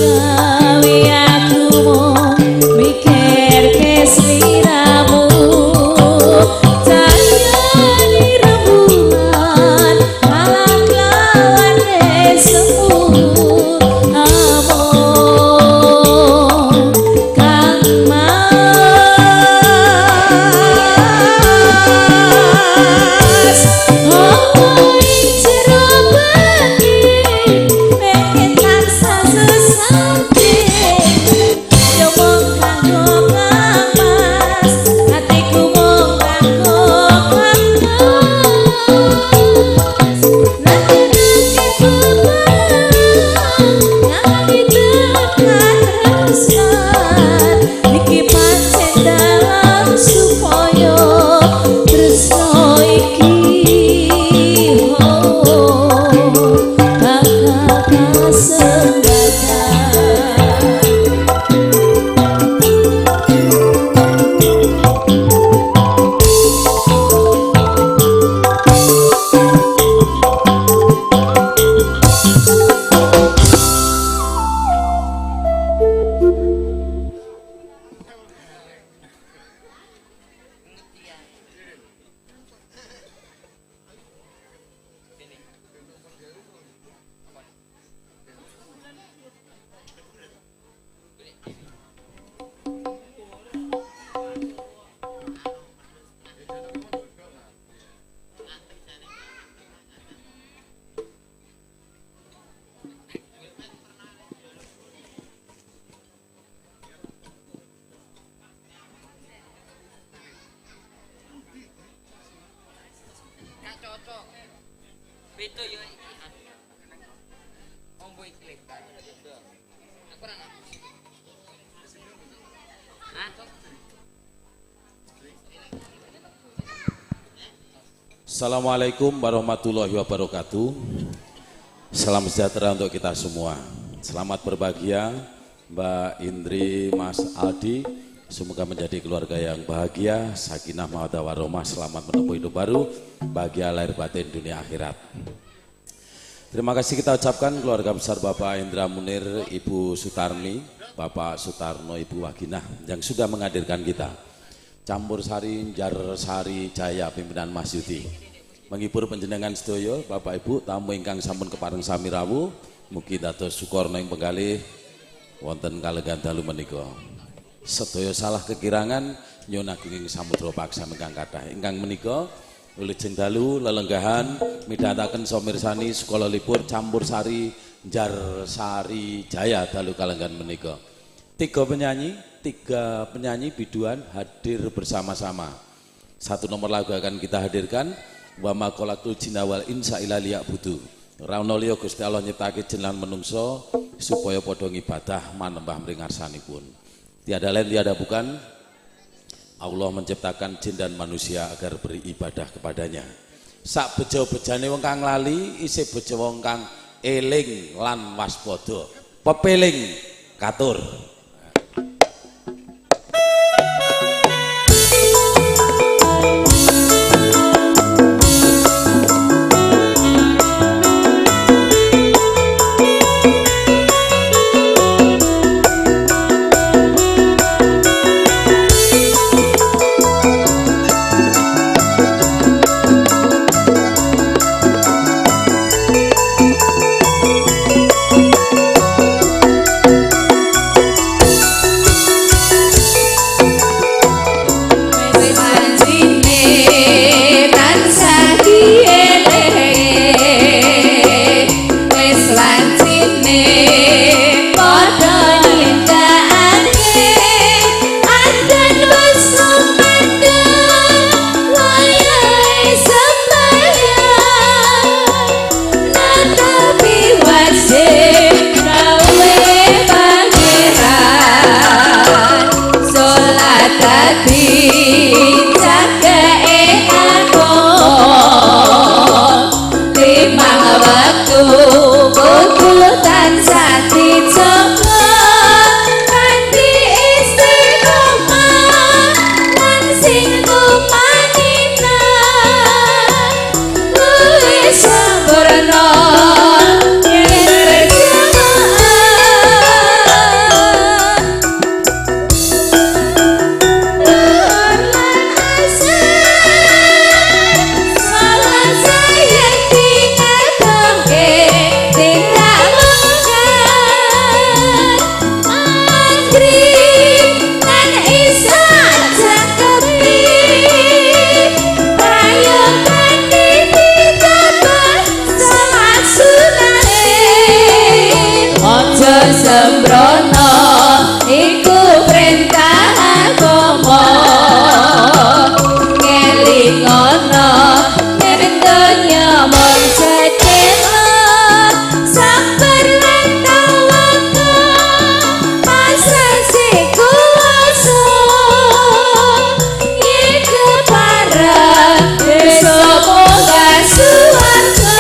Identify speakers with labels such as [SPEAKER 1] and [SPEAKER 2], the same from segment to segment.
[SPEAKER 1] Gawe aku mung mikirke sliramu. Beda yo iki. Ombo iklim. Aku ora ngerti. Hah?
[SPEAKER 2] Assalamualaikum warahmatullahi wabarakatuh. Salam sejahtera untuk kita semua. Selamat berbahagia Mbak Indri, Mas Aldi. Semoga menjadi keluarga yang bahagia, sakinah mawaddah warahmah, selamat menempuh hidup baru, bahagia lahir batin dunia akhirat. Terima kasih kita ucapkan keluarga besar Bapak Indra Munir, Ibu Sutarmi, Bapak Sutarno, Ibu Waginah yang sudah menghadirkan kita. Campur Sari, Jar Sari Jaya, pimpinan Mas Yudi. Menghibur panjenengan sedaya, Bapak Ibu, tamu ingkang sampun kepareng sami rawuh, mugi dados sukorna ing penggalih wonten kalenggan dalu menika. Sedaya salah kekirangan nyuwun agunging samudra paksa ingkang kathah. Ingkang menika wilujeng dalu lelenggahan midhangetaken samirsani sekolah libur Campur Sari Jar Sari Jaya dalu kalenggan menika. Tiga penyanyi biduan hadir bersama-sama. Satu nomor lagu akan kita hadirkan, wa ma khalaqtul jinna wal insa illa liya'budu. Ora ana liya Gusti Allah nyiptake jin lan menungso supaya padha ngibadah manembah mring ngarsanipun. Tiada lain tiada bukan, Allah menciptakan jin dan manusia agar beribadah kepadanya. Sak bejo-bejane wong kang lali, isih bejo wong kang eling lan waspada. Pepeling katur.
[SPEAKER 3] Sembrono iku perintah agama, ngelingono yen donya mung sekedhik, sabar lan tawakal pasrah kuwasa, yen kepareng besok munggah suwarga.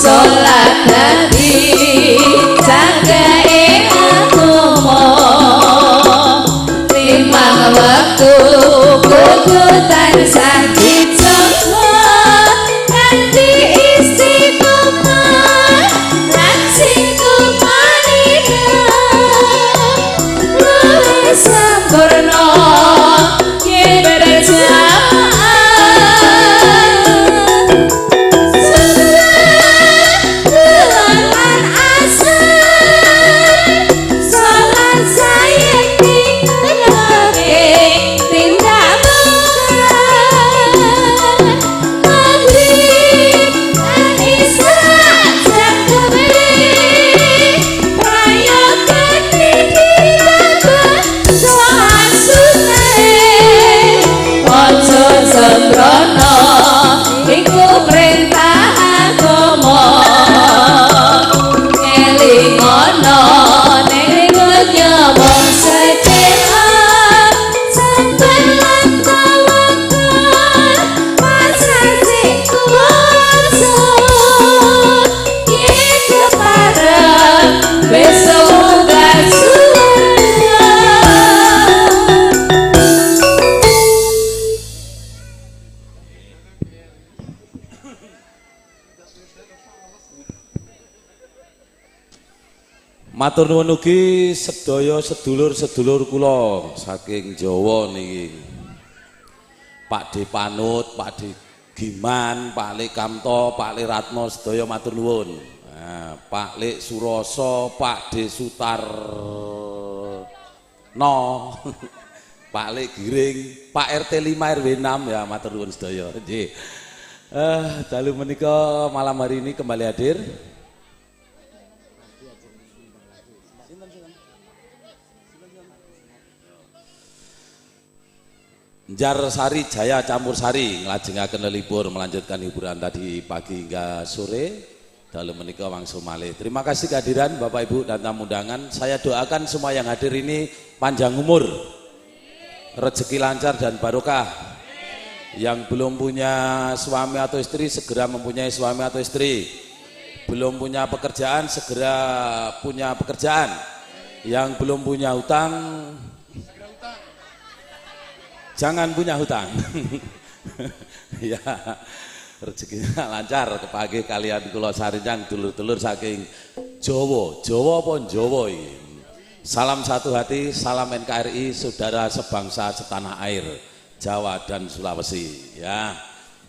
[SPEAKER 3] Salat dadi jagae
[SPEAKER 2] Matur nuwun ugi sedaya sedulur-sedulur kula saking Jawa niki. Pak D Panut, Pak D Giman, Pak Lek Kamto, Pak Lek Ratno sedaya matur nuwun. Nah, Pak Lek Suroso, Pak D Sutarno, Pak Lek Giring, Pak RT 5 RW 6 ya matur nuwun sedaya. Nggih. Dalu menika malam hari ini kembali hadir. Jarsari Jaya Campur Sari nglajengaken lelipur melanjutkan hiburan tadi pagi hingga sore. Dalu menika wangsul malih. Terima kasih kehadiran Bapak Ibu dan tamu undangan. Saya doakan semua yang hadir ini panjang umur, rezeki lancar dan barokah. Yang belum punya suami atau istri segera mempunyai suami atau istri. Belum punya pekerjaan segera punya pekerjaan. Yang belum punya hutang jangan punya hutang. Ya, rezekinya lancar kepake kalian kula sarinjang dulur-dulur saking Jawa. Jawa apa Jawa iki? Salam satu hati, salam NKRI, saudara sebangsa setanah air, Jawa dan Sulawesi. Ya,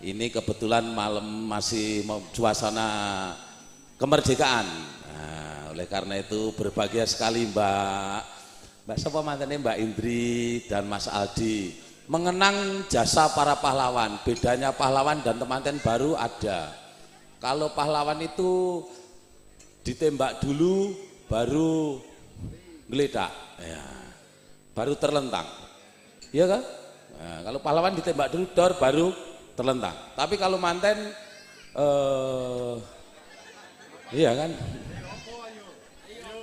[SPEAKER 2] ini kebetulan malam masih suasana kemerdekaan. Nah, oleh karena itu berbahagia sekali Mbak sapa mantene Mbak Indri dan Mas Aldi mengenang jasa para pahlawan. Bedanya pahlawan dan temanten baru ada. Kalau pahlawan itu ditembak dulu baru geledak, ya, baru terlentang, iya kan? Nah, kalau pahlawan ditembak dulu dor baru terlentang. Tapi kalau manten, iya kan?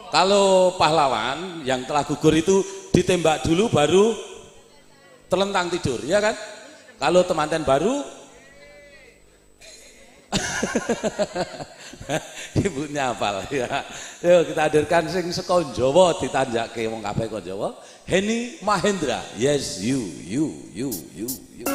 [SPEAKER 2] Kalau pahlawan yang telah gugur itu ditembak dulu baru terlentang tidur, ya kan? Kalau temanten baru, ibunya hafal ya. Yuk kita hadirkan sing saka Jawa ditanjake wong kabeh kok Jawa. Henny Mahendra. Yes you you you you you.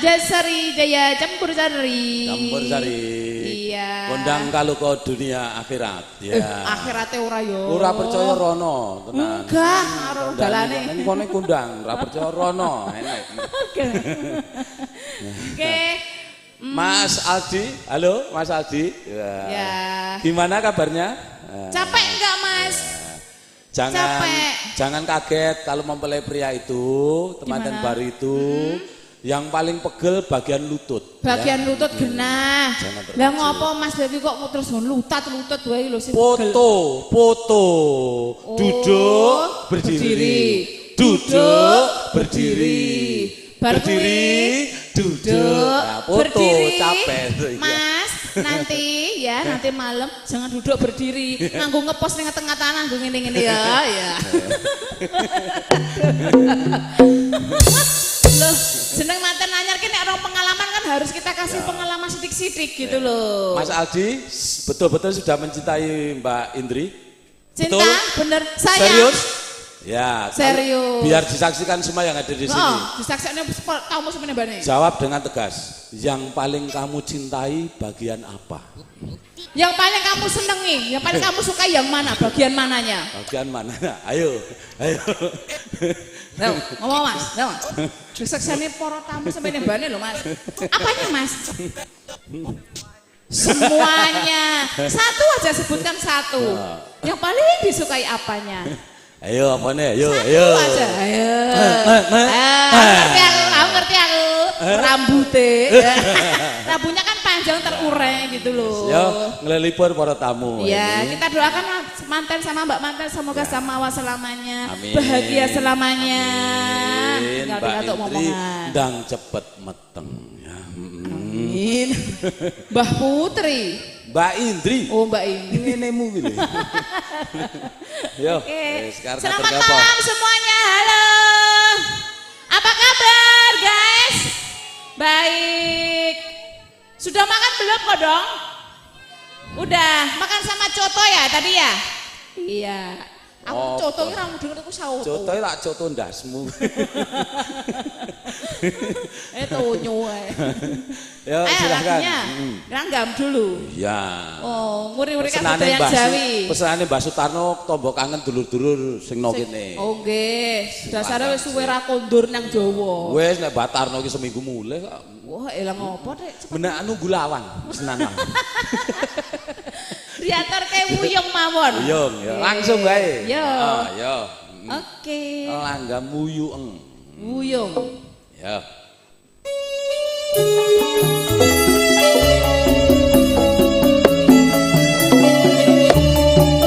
[SPEAKER 4] Jarsari Jaya Campur Sari.
[SPEAKER 2] Campur Sari.
[SPEAKER 4] Iya.
[SPEAKER 2] Kondang kaluka dunia akhirat. Ya.
[SPEAKER 4] Akhirate ora yo.
[SPEAKER 2] Ora percaya rono, tenan.
[SPEAKER 4] Enggak, karo dalane.
[SPEAKER 2] Ning kone kondang, ora percaya rono, enak.
[SPEAKER 4] Oke. Oke.
[SPEAKER 2] Mas Aldi, halo Mas Aldi. Ya.
[SPEAKER 4] Ya.
[SPEAKER 2] Gimana kabarnya?
[SPEAKER 4] Capek enggak, Mas?
[SPEAKER 2] Jangan
[SPEAKER 4] capek.
[SPEAKER 2] Jangan kaget kalau mempelai pria itu, temanten baru itu. Yang paling pegel bagian lutut.
[SPEAKER 4] Bagian
[SPEAKER 2] ya.
[SPEAKER 4] Lutut genah. Lah ngopo Mas Dewi kok terus lutat-lutut wae lho sing pegel.
[SPEAKER 2] Foto, foto.
[SPEAKER 4] Oh,
[SPEAKER 2] duduk, berdiri. Duduk, berdiri. Berdiri, duduk. Nah, foto
[SPEAKER 4] berdiri.
[SPEAKER 2] Capek.
[SPEAKER 4] Mas, nanti ya, nanti malam jangan duduk berdiri. Nganggo ngepos ning tengah tanah nganggo ngene-ngene ya, ya. Loh, jeneng manten anyar ki nek orang pengalaman kan harus kita kasih
[SPEAKER 2] ya.
[SPEAKER 4] Pengalaman sidik-sidik gitu loh.
[SPEAKER 2] Mas Aldi betul-betul sudah mencintai Mbak Indri?
[SPEAKER 4] Cinta,
[SPEAKER 2] betul?
[SPEAKER 4] Bener. Sayang.
[SPEAKER 2] Serius? Ya,
[SPEAKER 4] serius.
[SPEAKER 2] Biar disaksikan semua yang ada di sini.
[SPEAKER 4] Oh, disaksikan kamu semene mbane.
[SPEAKER 2] Jawab dengan tegas. Yang paling kamu cintai bagian apa?
[SPEAKER 4] Yang paling kamu senengi, yang paling kamu suka yang mana? Bagian mananya?
[SPEAKER 2] Bagian mana? Ayo, ayo.
[SPEAKER 4] Ayo, ngomong Mas, ayo Mas. Disaksikan para tamu semene mbane lho Mas. Apanya Mas? Semuanya. Satu aja sebutkan satu. Yang paling disukai apanya?
[SPEAKER 2] Ayo apa nih? Ayo,
[SPEAKER 4] satu
[SPEAKER 2] ayo.
[SPEAKER 4] Aja. Ayo. Aku ngerti aku. Rambute. Rambutnya kan panjang terurai gitu loh.
[SPEAKER 2] Yo, ngelilipur para tamu.
[SPEAKER 4] Iya,
[SPEAKER 2] ini.
[SPEAKER 4] kita doakan manten sama Mbak Manten semoga samawa selamanya,
[SPEAKER 2] Amin.
[SPEAKER 4] Bahagia selamanya.
[SPEAKER 2] Amin.
[SPEAKER 4] Tinggal
[SPEAKER 2] Mbak
[SPEAKER 4] diatur
[SPEAKER 2] Indri
[SPEAKER 4] ngomongan.
[SPEAKER 2] ndang cepet meteng ya.
[SPEAKER 4] Amin. Mbah Putri.
[SPEAKER 2] Mbak Indri.
[SPEAKER 4] Oh, Mbak Indri.
[SPEAKER 2] Ngenemu kuwi lho. Yo,
[SPEAKER 4] Oke.
[SPEAKER 2] wis, karena
[SPEAKER 4] Selamat
[SPEAKER 2] tergabung.
[SPEAKER 4] malam semuanya. Halo. Apa kabar, guys? Baik. Sudah makan belum kok dong? Udah, makan sama coto ya tadi ya? Iya. Aku
[SPEAKER 2] Apa?
[SPEAKER 4] coto ki ra mudeng aku sauto.
[SPEAKER 2] Coto lak coto ndasmu.
[SPEAKER 4] Eh tonyo ae.
[SPEAKER 2] Yo,
[SPEAKER 4] Ayo
[SPEAKER 2] silakan.
[SPEAKER 4] lagunya. Ranggam dulu.
[SPEAKER 2] Iya.
[SPEAKER 4] Oh, nguri-nguri
[SPEAKER 2] Pesenane
[SPEAKER 4] kabudayan
[SPEAKER 2] Mbah Su-
[SPEAKER 4] Jawi.
[SPEAKER 2] Pesenane Mbah Sutarno tombo kangen dulur-dulur sing no kene.
[SPEAKER 4] Oh nggih, dasare wis suwe ra kondur nang Jawa.
[SPEAKER 2] Wis nek Mbah Tarno iki seminggu mulih kok.
[SPEAKER 4] Wah, elang ngopo Dek? Cepet
[SPEAKER 2] Menak nunggu lawang pesenan.
[SPEAKER 4] diaturke wuyung mawon.
[SPEAKER 2] Wuyung ya. Langsung wae.
[SPEAKER 4] Yo.
[SPEAKER 2] Ah, yo.
[SPEAKER 4] Oke.
[SPEAKER 2] Langgam wuyung.
[SPEAKER 4] Wuyung.
[SPEAKER 2] Ya.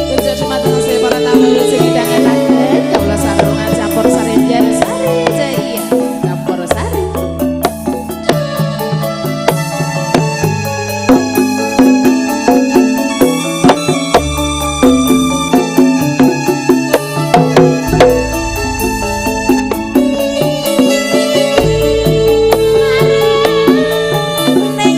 [SPEAKER 4] Kerja dumateng sedaya para tamu sing midhangetaken kawula sarungan campur sari sari jaya campur sari.
[SPEAKER 3] Ning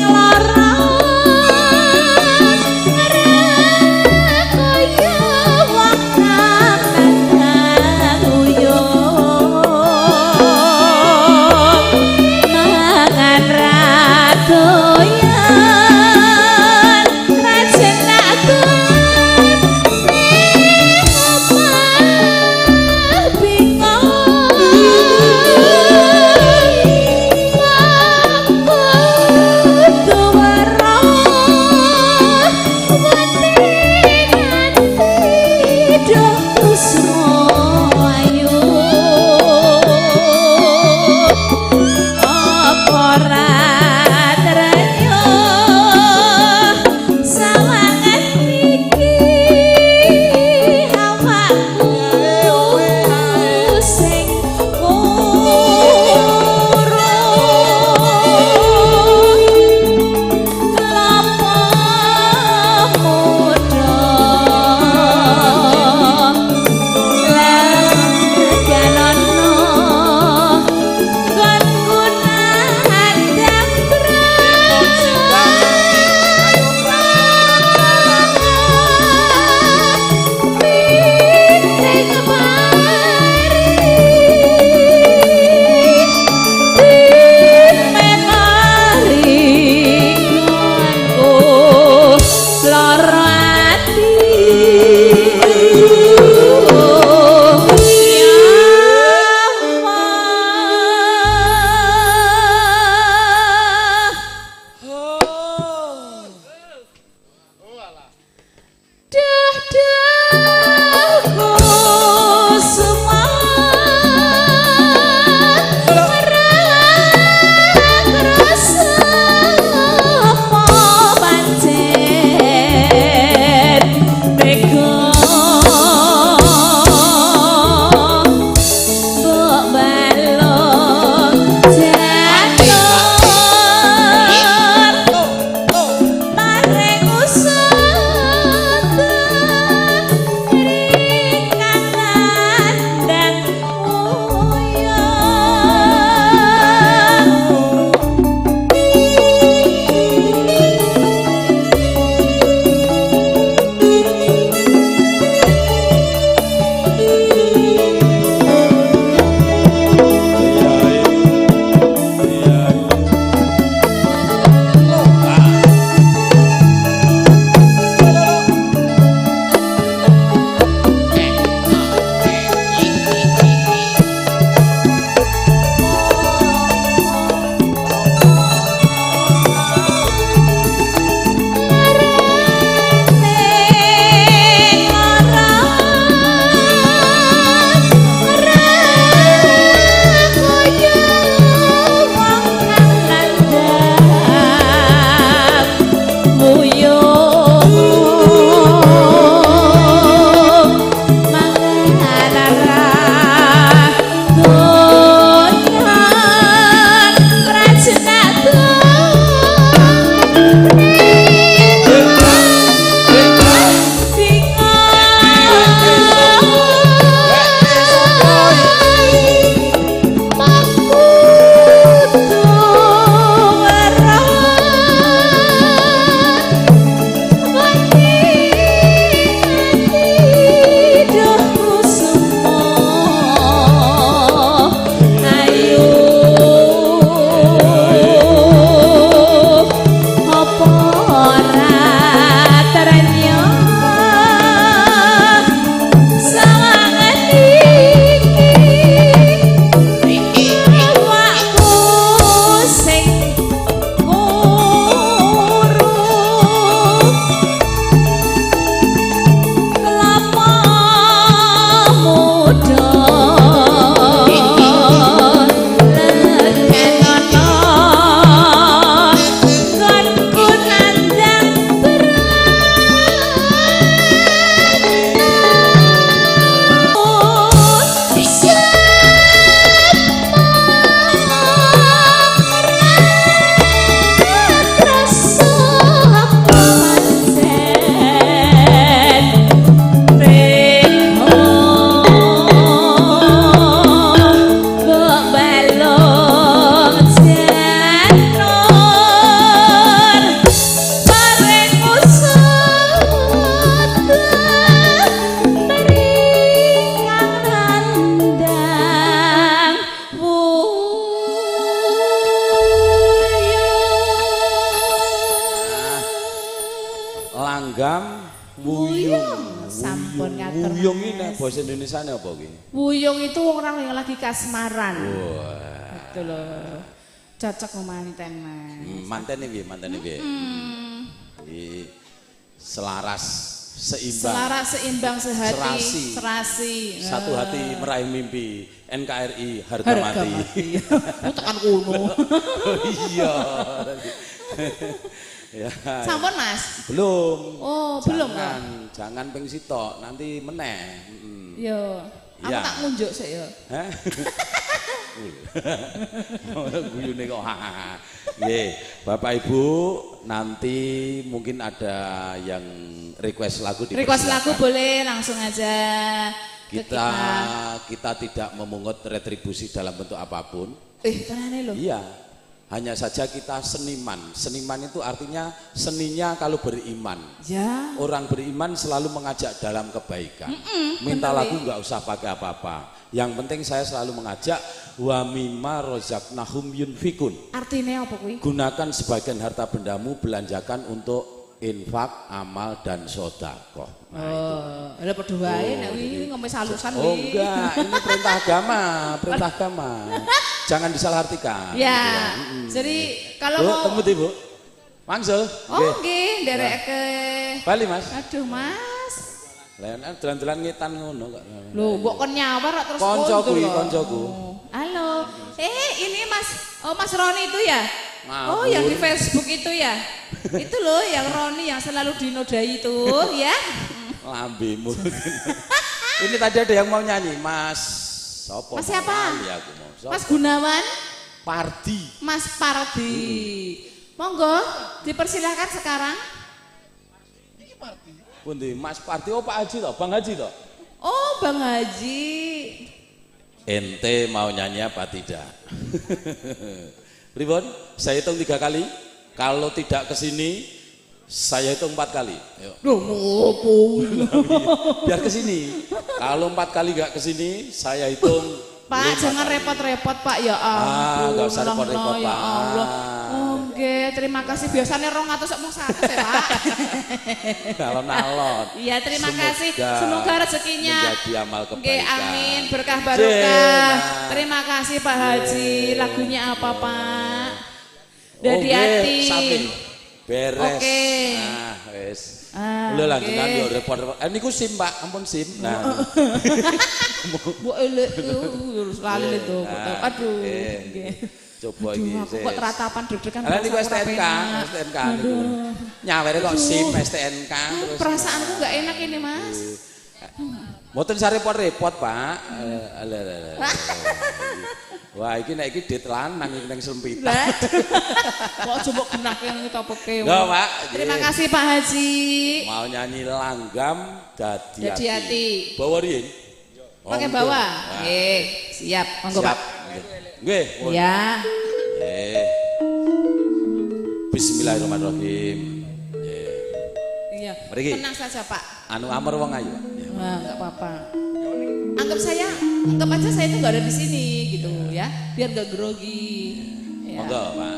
[SPEAKER 2] Langgam Wuyung.
[SPEAKER 4] Sampun ngatur.
[SPEAKER 2] Wuyung ini nek basa Indonesiane apa ki?
[SPEAKER 4] Wuyung itu orang yang lagi kasmaran.
[SPEAKER 2] Wah.
[SPEAKER 4] Betul loh. Cocok manten, Mas.
[SPEAKER 2] Mantene piye? Mantene piye? Iki selaras, seimbang.
[SPEAKER 4] Selaras, seimbang, sehati,
[SPEAKER 2] serasi.
[SPEAKER 4] Serasi.
[SPEAKER 2] Satu hati meraih mimpi. NKRI harga mati.
[SPEAKER 4] Oh, tekan kono.
[SPEAKER 2] Iya. Ya.
[SPEAKER 4] Sampun, Mas?
[SPEAKER 2] Belum.
[SPEAKER 4] Oh, belum.
[SPEAKER 2] Jangan ping sitok, nanti meneh.
[SPEAKER 4] Yo. Aku
[SPEAKER 2] ya.
[SPEAKER 4] Tak ngunjuk sik yo.
[SPEAKER 2] Hah? Guyune kok. Nggih, Bapak Ibu, nanti mungkin ada yang request lagu di
[SPEAKER 4] request lagu boleh langsung aja.
[SPEAKER 2] Kita tidak memungut retribusi dalam bentuk apapun.
[SPEAKER 4] Tenane lho.
[SPEAKER 2] Iya. Hanya saja kita seniman. Seniman itu artinya seninya kalau beriman.
[SPEAKER 4] Ya.
[SPEAKER 2] Orang beriman selalu mengajak dalam kebaikan. Minta lagu nggak usah pakai apa-apa. Yang penting saya selalu mengajak wa mimma rozaqnahum yunfikun.
[SPEAKER 4] Artinya apa kuwi?
[SPEAKER 2] Gunakan sebagian harta bendamu, belanjakan untuk infak, amal dan sedekah. Nah, itu.
[SPEAKER 4] Lha padha wae nek kuwi ngemis alusan kuwi.
[SPEAKER 2] Oh enggak, ini perintah agama, perintah agama. Jangan disalahartikan.
[SPEAKER 4] Ya.
[SPEAKER 2] Gitu.
[SPEAKER 4] Jadi kalau
[SPEAKER 2] Bu,
[SPEAKER 4] mau
[SPEAKER 2] temu Bu. Mangsul.
[SPEAKER 4] Oh nggih, nderekake.
[SPEAKER 2] Bali, Mas.
[SPEAKER 4] Aduh, Mas.
[SPEAKER 2] Lah dolan-dolan ngetan ngono kok.
[SPEAKER 4] Lho, mbok kon nyawar kok terus
[SPEAKER 2] koncoku iki, koncoku.
[SPEAKER 4] Halo. Ini Mas, oh Mas Roni itu ya?
[SPEAKER 2] Ngabur.
[SPEAKER 4] Oh, yang di Facebook itu ya? Itu loh yang Roni yang selalu dinodai itu, ya?
[SPEAKER 2] Lambemu. Ini tadi ada yang mau nyanyi, Mas. Sopo?
[SPEAKER 4] Mas siapa?
[SPEAKER 2] Ya, aku mau. Sopo?
[SPEAKER 4] Mas Gunawan?
[SPEAKER 2] Pardi.
[SPEAKER 4] Mas Pardi. Monggo, dipersilahkan sekarang.
[SPEAKER 2] Pundi? Mas Pardi, oh Pak Haji toh, Bang Haji toh?
[SPEAKER 4] Oh, Bang Haji.
[SPEAKER 2] Ente mau nyanyi apa tidak? Pripun? Saya hitung 3 kali. Kalau tidak ke sini, saya hitung 4 kali. Yuk.
[SPEAKER 4] Loh, ngopo?
[SPEAKER 2] Biar ke sini. Kalau 4 kali nggak ke sini, saya hitung.
[SPEAKER 4] Pak, jangan repot-repot, Pak. Ya ampun.
[SPEAKER 2] Nggak usah repot-repot,
[SPEAKER 4] ya
[SPEAKER 2] Pak.
[SPEAKER 4] Allah. Oke, terima kasih. Biasanya 200 mung 100 ya, Pak.
[SPEAKER 2] Alon-alon.
[SPEAKER 4] Iya, terima kasih. Semoga rezekinya
[SPEAKER 2] menjadi amal kebaikan.
[SPEAKER 4] Oke, amin, berkah barokah. Terima kasih Pak Haji. Lagunya apa, Pak? Dari hati.
[SPEAKER 2] Beres.
[SPEAKER 4] Oke.
[SPEAKER 2] Nah, wis. Lho lanjutan yo repot-repot. Niku SIM, Pak. Ampun SIM. Nah.
[SPEAKER 4] Mbok elek terus lali itu. Aduh. Nggih.
[SPEAKER 2] Coba iki.
[SPEAKER 4] Aduh, aku kok teratapan deg-degan.
[SPEAKER 2] Lah niku STNK, STNK niku. Nyawere kok SIM STNK terus.
[SPEAKER 4] Perasaanku enggak enak ini, Mas.
[SPEAKER 2] Mboten usah repot-repot, Pak. Wah, iki nek iki dit lanang iki nang sempitan.
[SPEAKER 4] Kok aja mbok genahke nang topeke.
[SPEAKER 2] Enggak, Pak.
[SPEAKER 4] Terima kasih Pak Haji.
[SPEAKER 2] Mau nyanyi Langgam Dadi
[SPEAKER 4] Ati.
[SPEAKER 2] Bawa riyin.
[SPEAKER 4] Pakai bawa. Nggih, siap. Monggo, Pak.
[SPEAKER 2] Nggih.
[SPEAKER 4] Ya.
[SPEAKER 2] Nggih. Bismillahirrahmanirrahim. Nggih.
[SPEAKER 4] Iya. Tenang saja, Pak.
[SPEAKER 2] Anu amar wong ayu, Pak.
[SPEAKER 4] Wah, enggak apa-apa. Anggap aja saya itu nggak ada di sini gitu ya, biar nggak grogi. Ya.
[SPEAKER 2] Monggo, Pak.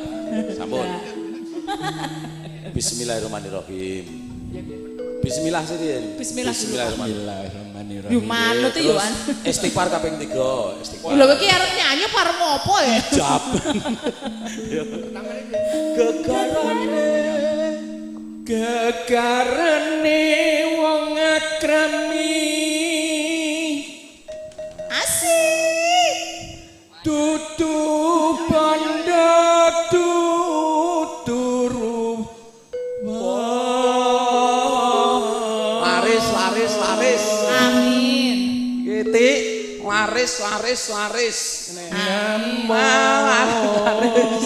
[SPEAKER 2] Sampun. Bismillahirrahmanirrahim. Bismillah sih, Bismillahirrahmanirrahim.
[SPEAKER 4] Yo manut yo an.
[SPEAKER 2] Istighfar kaping 3, istighfar.
[SPEAKER 4] Lho iki arep nyanyi apa arep ngopo ya?
[SPEAKER 2] Jap. Gegarane
[SPEAKER 5] gegarane wong akrami.
[SPEAKER 4] Asik.
[SPEAKER 5] Dudu bondo dudu
[SPEAKER 2] Laris laris laris.
[SPEAKER 4] Amin.
[SPEAKER 2] Kitik laris laris laris.
[SPEAKER 4] Amin.
[SPEAKER 2] Laris.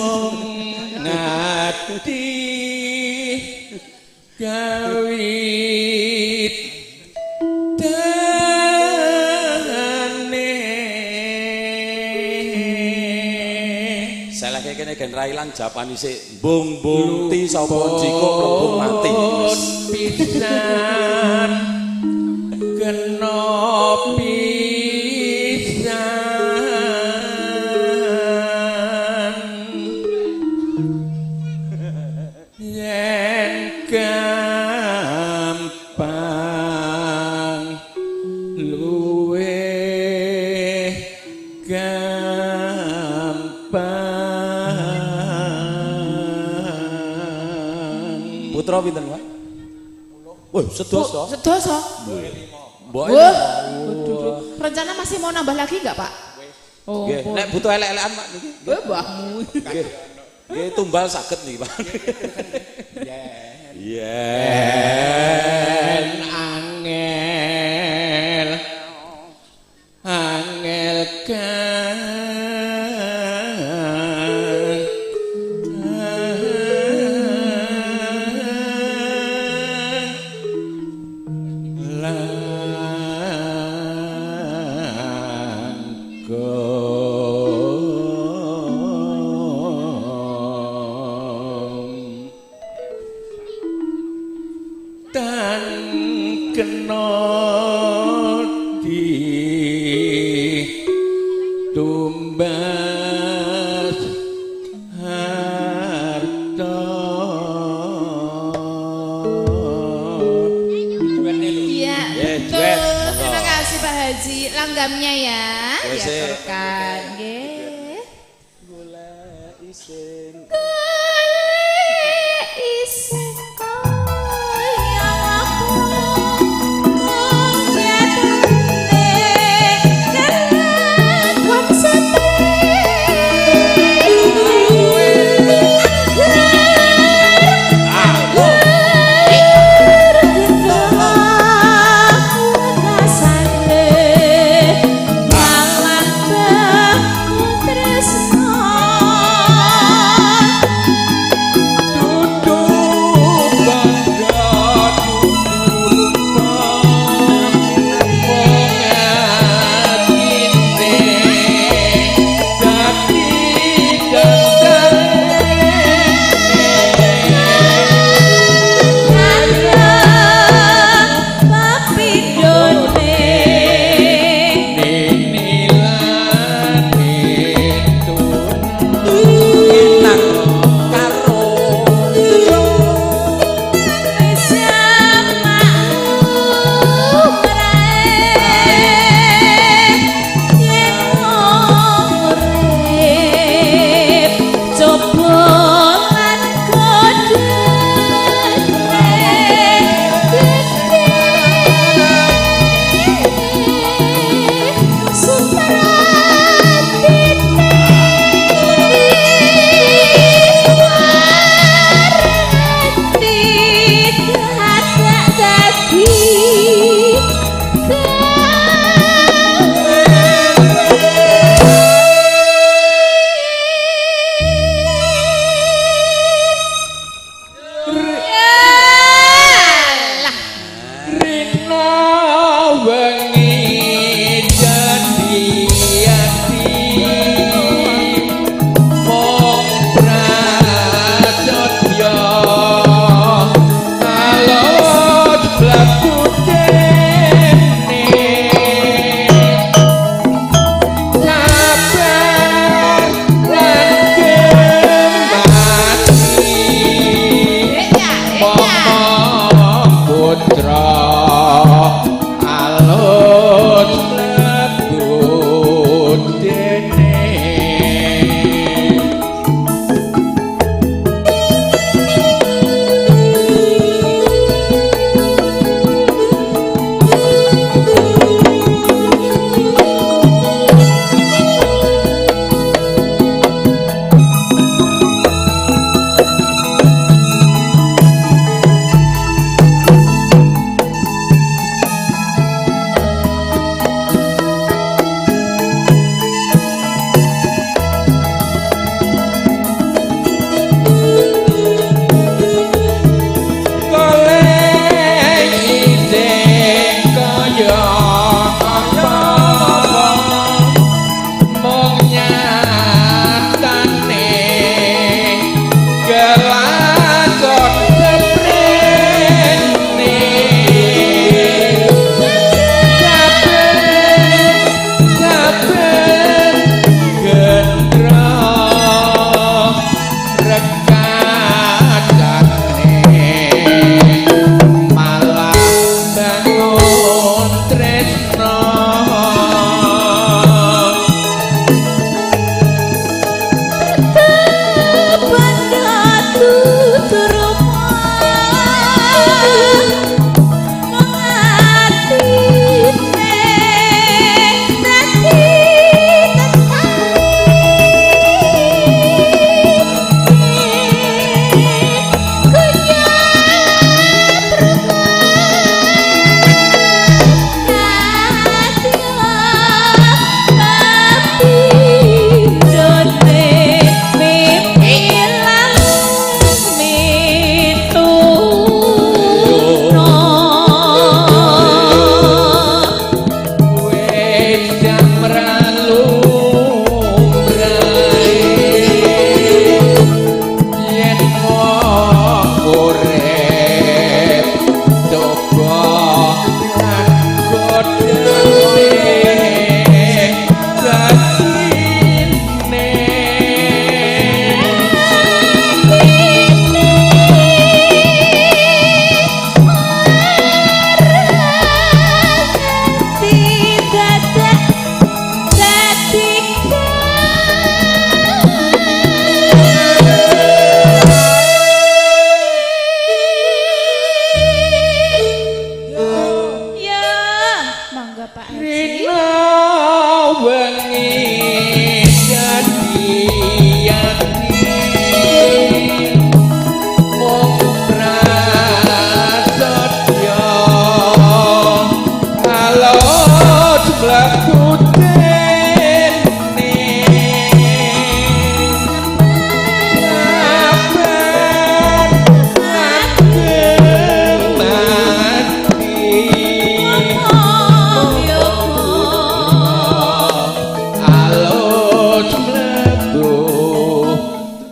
[SPEAKER 5] Ngati gawit dane.
[SPEAKER 2] Salah kene gen ra ilang japanise bung bung ti sapa jiko mlebu mati.
[SPEAKER 5] Pisan kena pisan yen gampang
[SPEAKER 2] Putra pinten, Pak? Wah, sedoso.
[SPEAKER 4] Sedoso.
[SPEAKER 2] Mbok.
[SPEAKER 4] Wah. Waduh, rencana masih mau nambah lagi enggak, Pak? Oh,
[SPEAKER 2] Nggih, nek butuh elek-elekan, Pak niki.
[SPEAKER 4] Wah, mbahmu.
[SPEAKER 2] Nggih. Nggih tumbal saged niki, Pak. Yen
[SPEAKER 5] angel angel kang langkung tan kena di tumbas harta.
[SPEAKER 4] Iya,
[SPEAKER 2] Nggih,
[SPEAKER 4] betul.
[SPEAKER 2] duet.
[SPEAKER 4] Terima kasih Pak Haji. Langgamnya ya,
[SPEAKER 2] Wes,
[SPEAKER 4] diaturkan. Nggih.
[SPEAKER 2] Golek isin.
[SPEAKER 3] Golek isin kaya apa mung jatune kelakon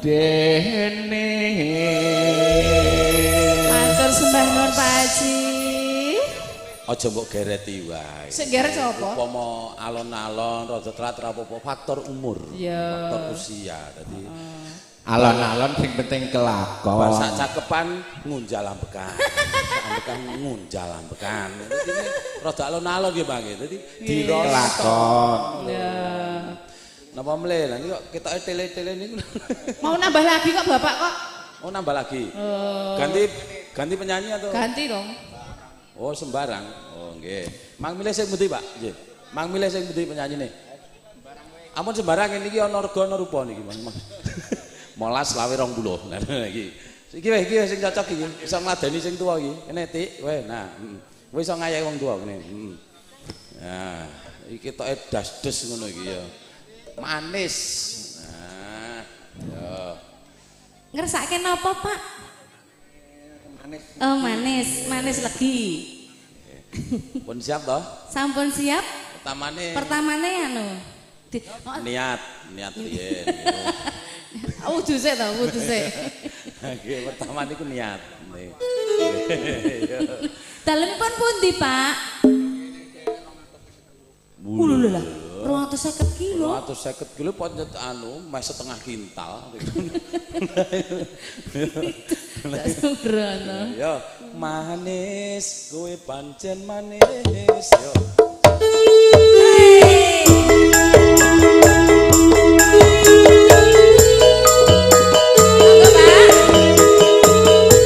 [SPEAKER 5] dene.
[SPEAKER 4] Matur sembah nuwun Pak Haji.
[SPEAKER 2] Aja mbok gereti wae.
[SPEAKER 4] Sing geret sapa?
[SPEAKER 2] Upama alon-alon rada telat ora apa-apa, faktor umur, faktor usia. Dadi
[SPEAKER 5] Alon-alon sing penting kelakon.
[SPEAKER 2] bar sak cakepan ngunjal ambekan. Sak ambekan ngunjal ambekan. Dadi rada alon-alon nggih Bang. Dadi dirasa.
[SPEAKER 5] Kelakon.
[SPEAKER 4] Ya.
[SPEAKER 2] Napa mle? Lah niki kok ketoke tele-tele niku.
[SPEAKER 4] Mau nambah lagi kok Bapak kok?
[SPEAKER 2] Oh, nambah lagi. Ganti ganti penyanyi atau?
[SPEAKER 4] Ganti dong.
[SPEAKER 2] Oh, sembarang. Oh, nggih. Mang milih sing pundi, Pak? Nggih. Mang milih sing pundi penyanyine? Ampun sembarang niki ana rega ana rupa niki, Mang. Molas 25 20. Nah iki. Iki weh iki sing cocok iki. Iso ngladeni sing tuwa iki. Kene Tik, weh nah, heeh. Kowe iso ngayahi wong tuwa kene. Heeh. Nah, iki ketoke das-des ngono iki ya. Manis. Nah, ya.
[SPEAKER 3] Ngersake napa, Pak?
[SPEAKER 5] Manis.
[SPEAKER 3] Oh, manis, manis legi.
[SPEAKER 2] Pun siap toh?
[SPEAKER 3] Sampun siap?
[SPEAKER 2] Pertamane
[SPEAKER 3] Pertamane anu. Di, oh,
[SPEAKER 2] niat, niat riyen.
[SPEAKER 4] Wudu sik to, wudu sik.
[SPEAKER 2] Nggih, pertama niku niat. Nggih.
[SPEAKER 3] Dalemipun pundi, Pak? Lho lah, 250 kilo.
[SPEAKER 2] 250 kilo pancet anu meh setengah kintal.
[SPEAKER 3] Tak sembrono.
[SPEAKER 2] Ya, manis kowe pancen manis yo.
[SPEAKER 3] Monggo, Pak.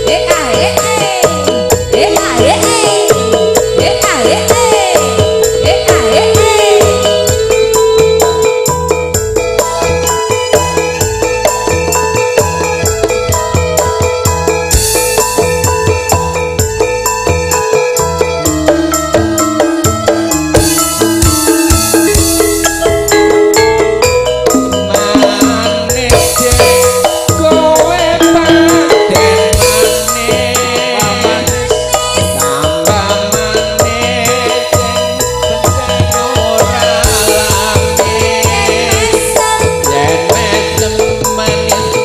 [SPEAKER 3] Eh ah eh eh. Eh ah eh eh. Eh ah eh eh. Eh ah eh eh.
[SPEAKER 5] Manis kowe paden manis tambah manis sing ora lamis yen mesem manis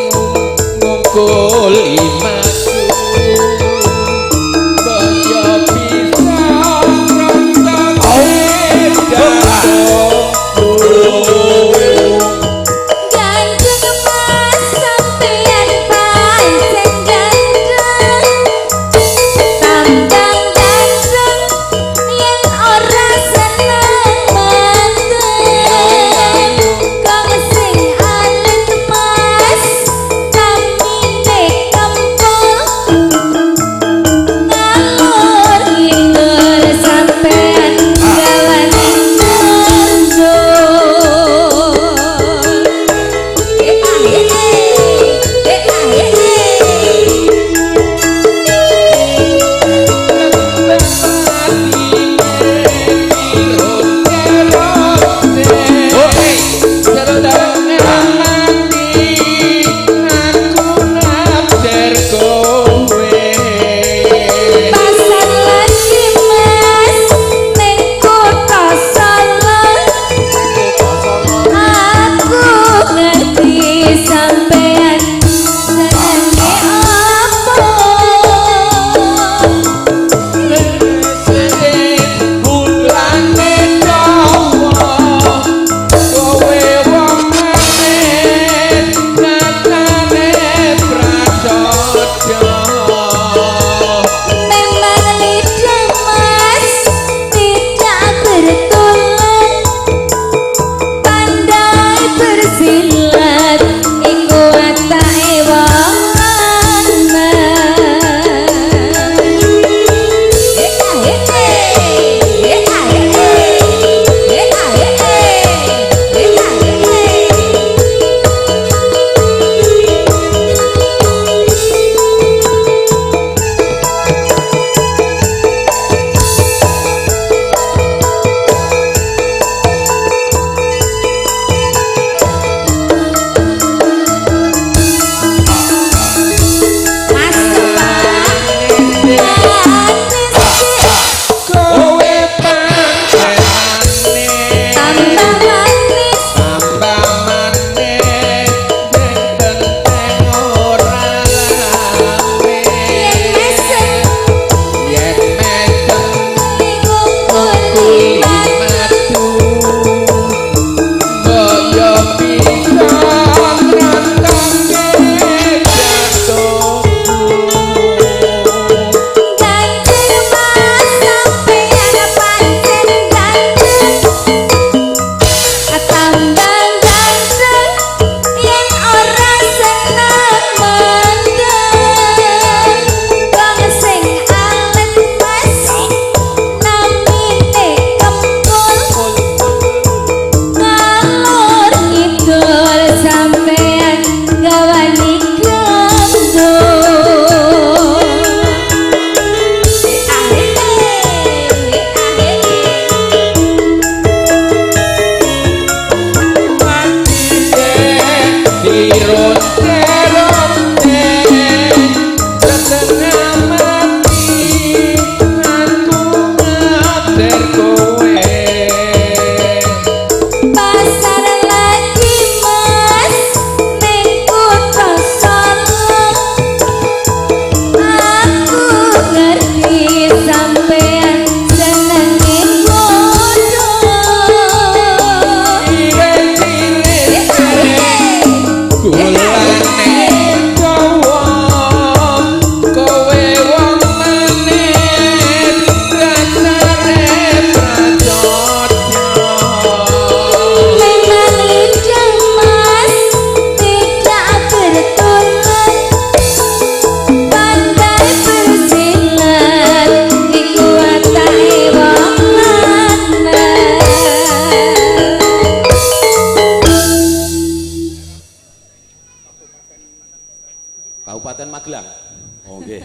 [SPEAKER 5] ngungkul imaku kaya bisa ngrasa
[SPEAKER 3] Gandeng mas sampeyan pancen gandeng. Tambang gandeng yen ora seneng mandeng. Kang sing alit mas tamine
[SPEAKER 5] Gulane dawa kowe wong manis dasare pracaja.
[SPEAKER 3] Memang lidah mas tidak bertulang, pandai bersilat, iku watake wong lanang.
[SPEAKER 2] Kabupaten Magelang. Oh nggih.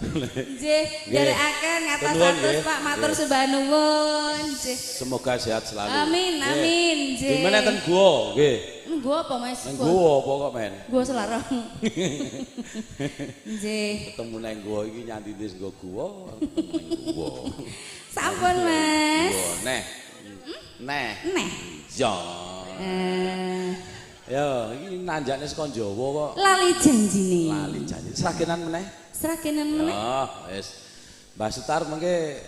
[SPEAKER 3] Nggih, nderekaken
[SPEAKER 2] Nuwun,
[SPEAKER 3] ngatos-atos
[SPEAKER 2] nggih.
[SPEAKER 3] Pak, matur sembah nuwun. Nggih.
[SPEAKER 2] Semoga sehat selalu.
[SPEAKER 3] Amin,
[SPEAKER 2] Nggih.
[SPEAKER 3] amin, nggih.
[SPEAKER 2] Gimana ten gua nggih.
[SPEAKER 3] Nggo apa Mas?
[SPEAKER 2] Nang gua apa kok men?
[SPEAKER 3] Gua Selarong. Nggih.
[SPEAKER 2] Ketemu nang gua iki nyanti ndi nggo gua, ketemu nang gua.
[SPEAKER 3] Sampun Mas.
[SPEAKER 2] Gua neh. Neh.
[SPEAKER 3] Neh.
[SPEAKER 2] Ya.
[SPEAKER 3] Eh,
[SPEAKER 2] Ya, iki nanjakne saka Jawa kok.
[SPEAKER 3] lali janjine.
[SPEAKER 2] Lali janji. Sragenan meneh.
[SPEAKER 3] Sragenan meneh.
[SPEAKER 2] Ya, wis. Mbah Sutar mengke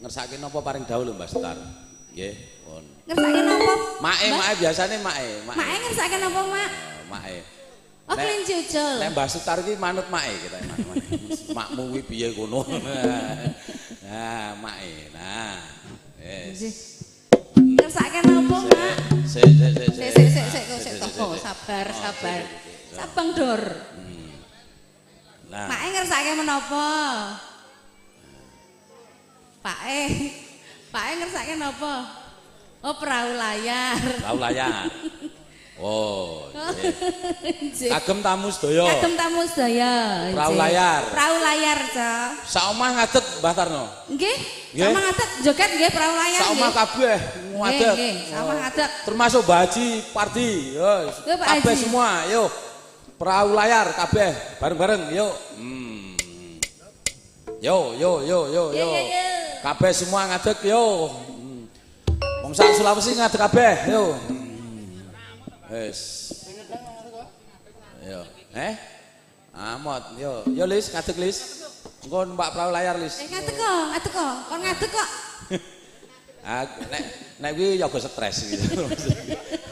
[SPEAKER 2] ngersake napa paring dawuh lho Mbah Sutar. Nggih, pun.
[SPEAKER 3] Ngersake napa?
[SPEAKER 2] Mae,
[SPEAKER 3] Mbah?
[SPEAKER 2] mae biasane mae, mae.
[SPEAKER 3] Mae ngersake napa, Mak?
[SPEAKER 2] Mae.
[SPEAKER 3] Oh,
[SPEAKER 2] Nek-
[SPEAKER 3] kelinci ucul.
[SPEAKER 2] Nek Mbah Sutar iki manut mae kita mae. Makmu kuwi piye kono. Nah, mae. Nah. Wis.
[SPEAKER 3] Nggih. Ngersake napa, Mak?
[SPEAKER 2] Sik sik sik
[SPEAKER 3] Sik sik sik sik kok sik toko, sabar
[SPEAKER 2] Oh,
[SPEAKER 3] sabar.
[SPEAKER 2] sik, sik, sik.
[SPEAKER 3] Sabang dor.
[SPEAKER 2] Nah,
[SPEAKER 3] Mae ngersake menapa? Pake. Pake ngersake napa? Oh, perahu layar.
[SPEAKER 2] perahu layar. Oh, nggih.
[SPEAKER 3] Nggih.
[SPEAKER 2] Kagem tamu sedaya.
[SPEAKER 3] Kagem tamu sedaya.
[SPEAKER 2] Perahu
[SPEAKER 3] Nggih.
[SPEAKER 2] layar.
[SPEAKER 3] Perahu layar, Cok.
[SPEAKER 2] Sak omah ngadeg Mbah Tarno.
[SPEAKER 3] Nggih.
[SPEAKER 2] Nggih.
[SPEAKER 3] Sama ngadeg joget nggih perahu layar
[SPEAKER 2] Sak omah
[SPEAKER 3] nggih.
[SPEAKER 2] kabeh ngadeg.
[SPEAKER 3] Nggih, sak omah ngadeg.
[SPEAKER 2] Termasuk Mbah Haji Pardi. Yo,
[SPEAKER 3] Yo, Pak
[SPEAKER 2] kabeh
[SPEAKER 3] Haji.
[SPEAKER 2] semua, yo. Perahu layar kabeh bareng-bareng, yuk. Yo yo yo yo
[SPEAKER 3] Yo
[SPEAKER 2] yo.
[SPEAKER 3] yo yo.
[SPEAKER 2] Kabeh semua ngadeg yo. Wong sak Sulawesi ngadeg kabeh, yo. Wis. Yo. Eh? Amot, yo. Yo Lis, ngadeg Lis. Engko numpak perahu layar Lis.
[SPEAKER 3] Eh ngadeg kok, ngadeg kok. Kon ngadeg kok.
[SPEAKER 2] Ah, nek nek kuwi yoga stres gitu.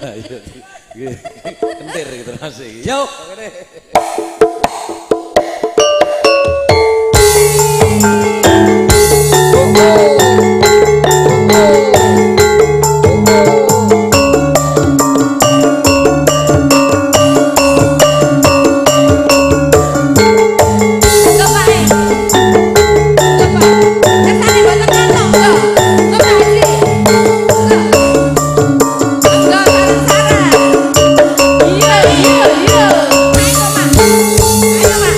[SPEAKER 2] Iya. Kentir gitu Mas iki. Yo, kene.
[SPEAKER 3] Kok Pak? Eh? Kok Pak? Kersane mboten ngantuk kok. Kok Pak Haji? Kok. Monggo sareng-sareng. Iya iya iya. Ayo Mak. Ayo Mak.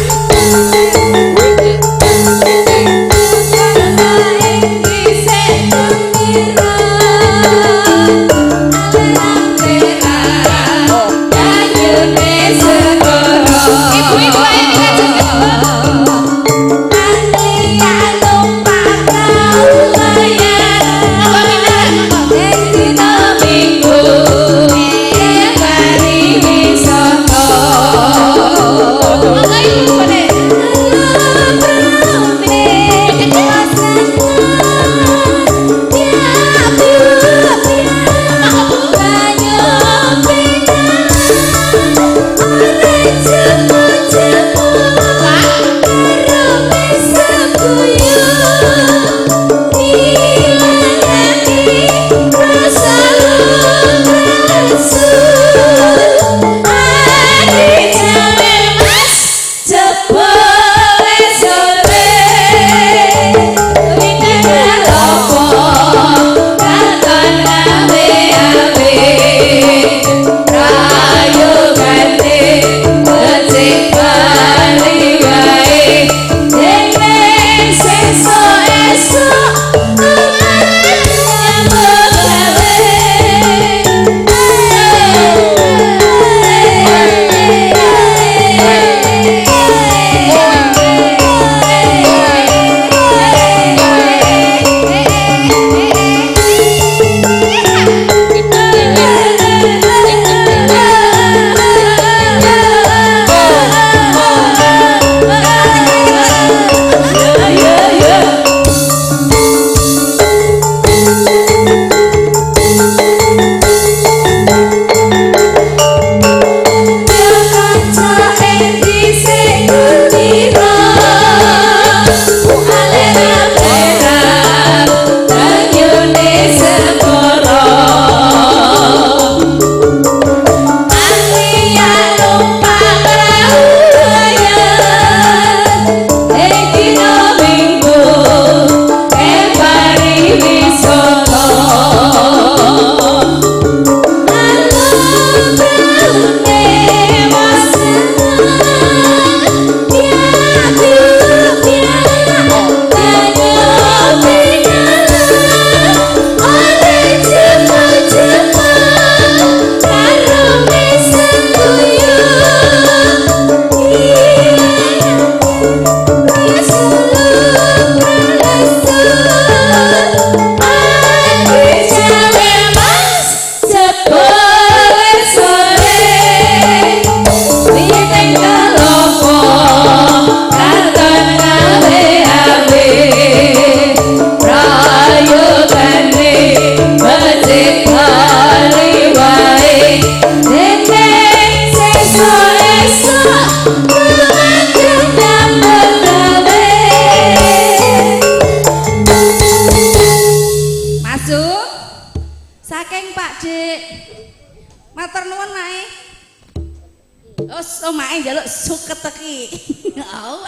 [SPEAKER 3] Oh, omake njaluk suket teki. Oh.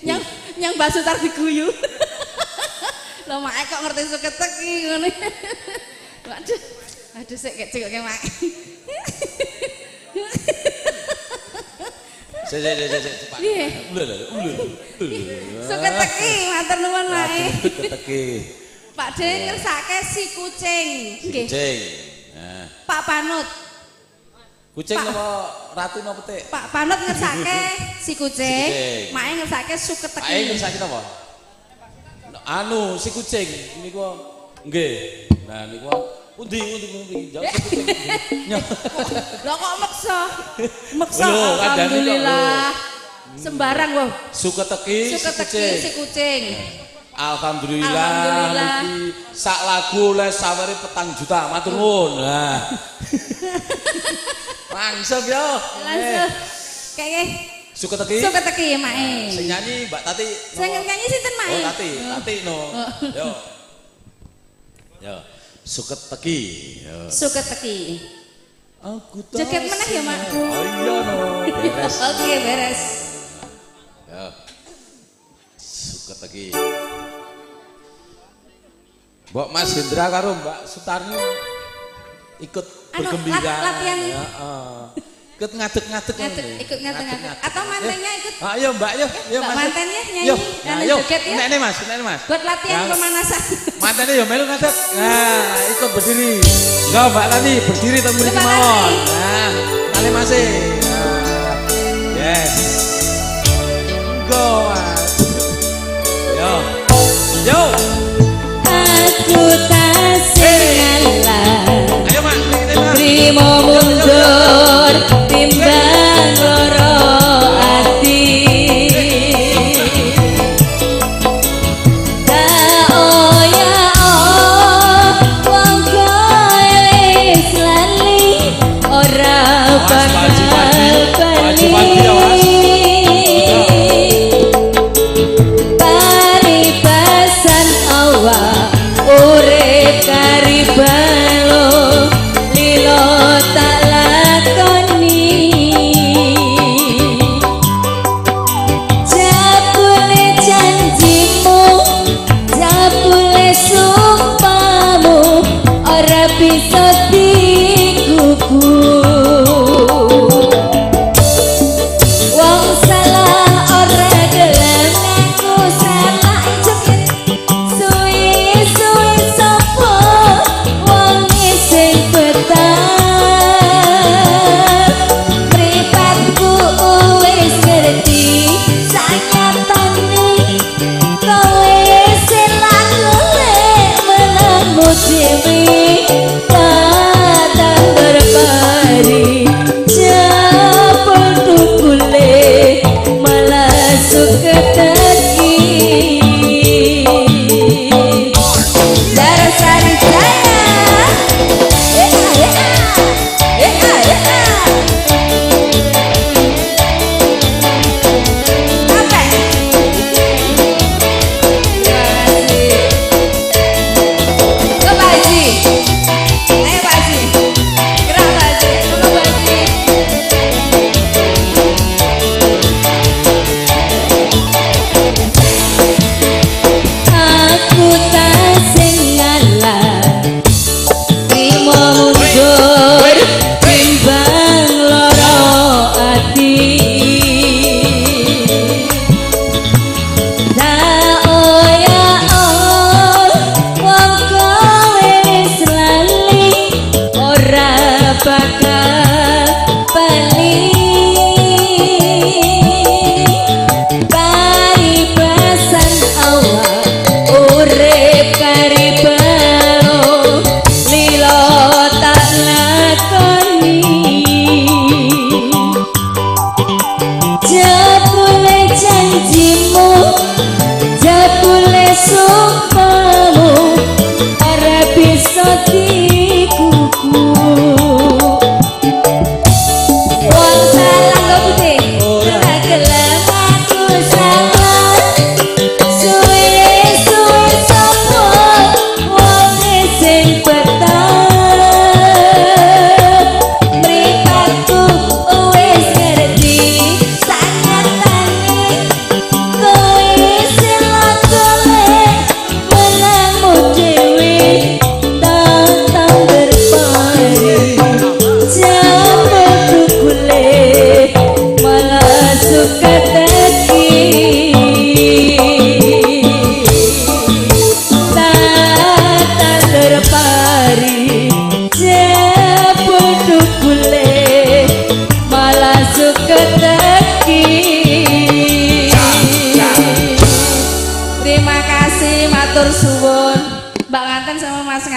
[SPEAKER 3] Nyang nyang Mbak Sutar diguyu. Lho make kok ngerti suket teki ngono. Waduh. Aduh sik kecil mak.
[SPEAKER 2] Sik sik sik sik cepat. Lho lho lho.
[SPEAKER 3] Suket teki matur nuwun mae.
[SPEAKER 2] Suket teki.
[SPEAKER 3] Pak De ngersake si kucing.
[SPEAKER 2] Si kucing. Nah.
[SPEAKER 3] Pak Panut.
[SPEAKER 2] Kucing napa ratu napa petik?
[SPEAKER 3] Pak Panut ngersake si kucing, mae ngersake suket teki.
[SPEAKER 2] Mae ngersake napa? Anu si kucing niku nggih. Nah niku pundi pundi pundi jauh si kucing.
[SPEAKER 3] Lho kok meksa? Meksa alhamdulillah. Sembarang wong.
[SPEAKER 2] Suket teki
[SPEAKER 3] si kucing.
[SPEAKER 2] Alhamdulillah. Alhamdulillah. Niki sak lagu oleh sawere 4 juta. Matur nuwun. Nah. Langsung yo.
[SPEAKER 3] Langsung. Kayake
[SPEAKER 2] suket teki.
[SPEAKER 3] Suket teki mae.
[SPEAKER 2] Sing nyanyi Mbak Tati.
[SPEAKER 3] Sing nyanyi sinten mae?
[SPEAKER 2] Oh Tati, Tati no. Yo. Yo. Suket teki. Yo.
[SPEAKER 3] Suket teki.
[SPEAKER 2] Aku tak.
[SPEAKER 3] Joget meneh ya, Mak.
[SPEAKER 2] Oh iya no. Beres.
[SPEAKER 3] Oke, beres.
[SPEAKER 2] Yo. Suket teki. Mbok Mas Hendra karo Mbak Sutarni ikut bergembira.
[SPEAKER 3] Latihan.
[SPEAKER 2] Ya, ikut ngadeg-ngadeg.
[SPEAKER 3] Ikut ngadeg-ngadeg. Atau mantennya ikut.
[SPEAKER 2] Ayo Mbak, yo, yo
[SPEAKER 3] Mbak
[SPEAKER 2] Mas.
[SPEAKER 3] Mantennya nyanyi,
[SPEAKER 2] yo,
[SPEAKER 3] joget ya.
[SPEAKER 2] Nek Mas, nek Mas.
[SPEAKER 3] Buat latihan pemanasan.
[SPEAKER 2] Mantennya yo melu ngadeg. Nah, ikut berdiri. Enggak Mbak Tati berdiri teng mriki mawon. Nah, kali Mas. Yes. Go Mas. Yo. Yo.
[SPEAKER 3] Aku tasih ngalah.
[SPEAKER 2] Ayo Mak,
[SPEAKER 3] trimo mundur timbang loro ati. Ta oya wong kowe wis lali ora bakal bali. Paribasan awak urip karibalo lilo tak lakoni. Jabule janjimu, jabule sumpahmu ora bisa digugu.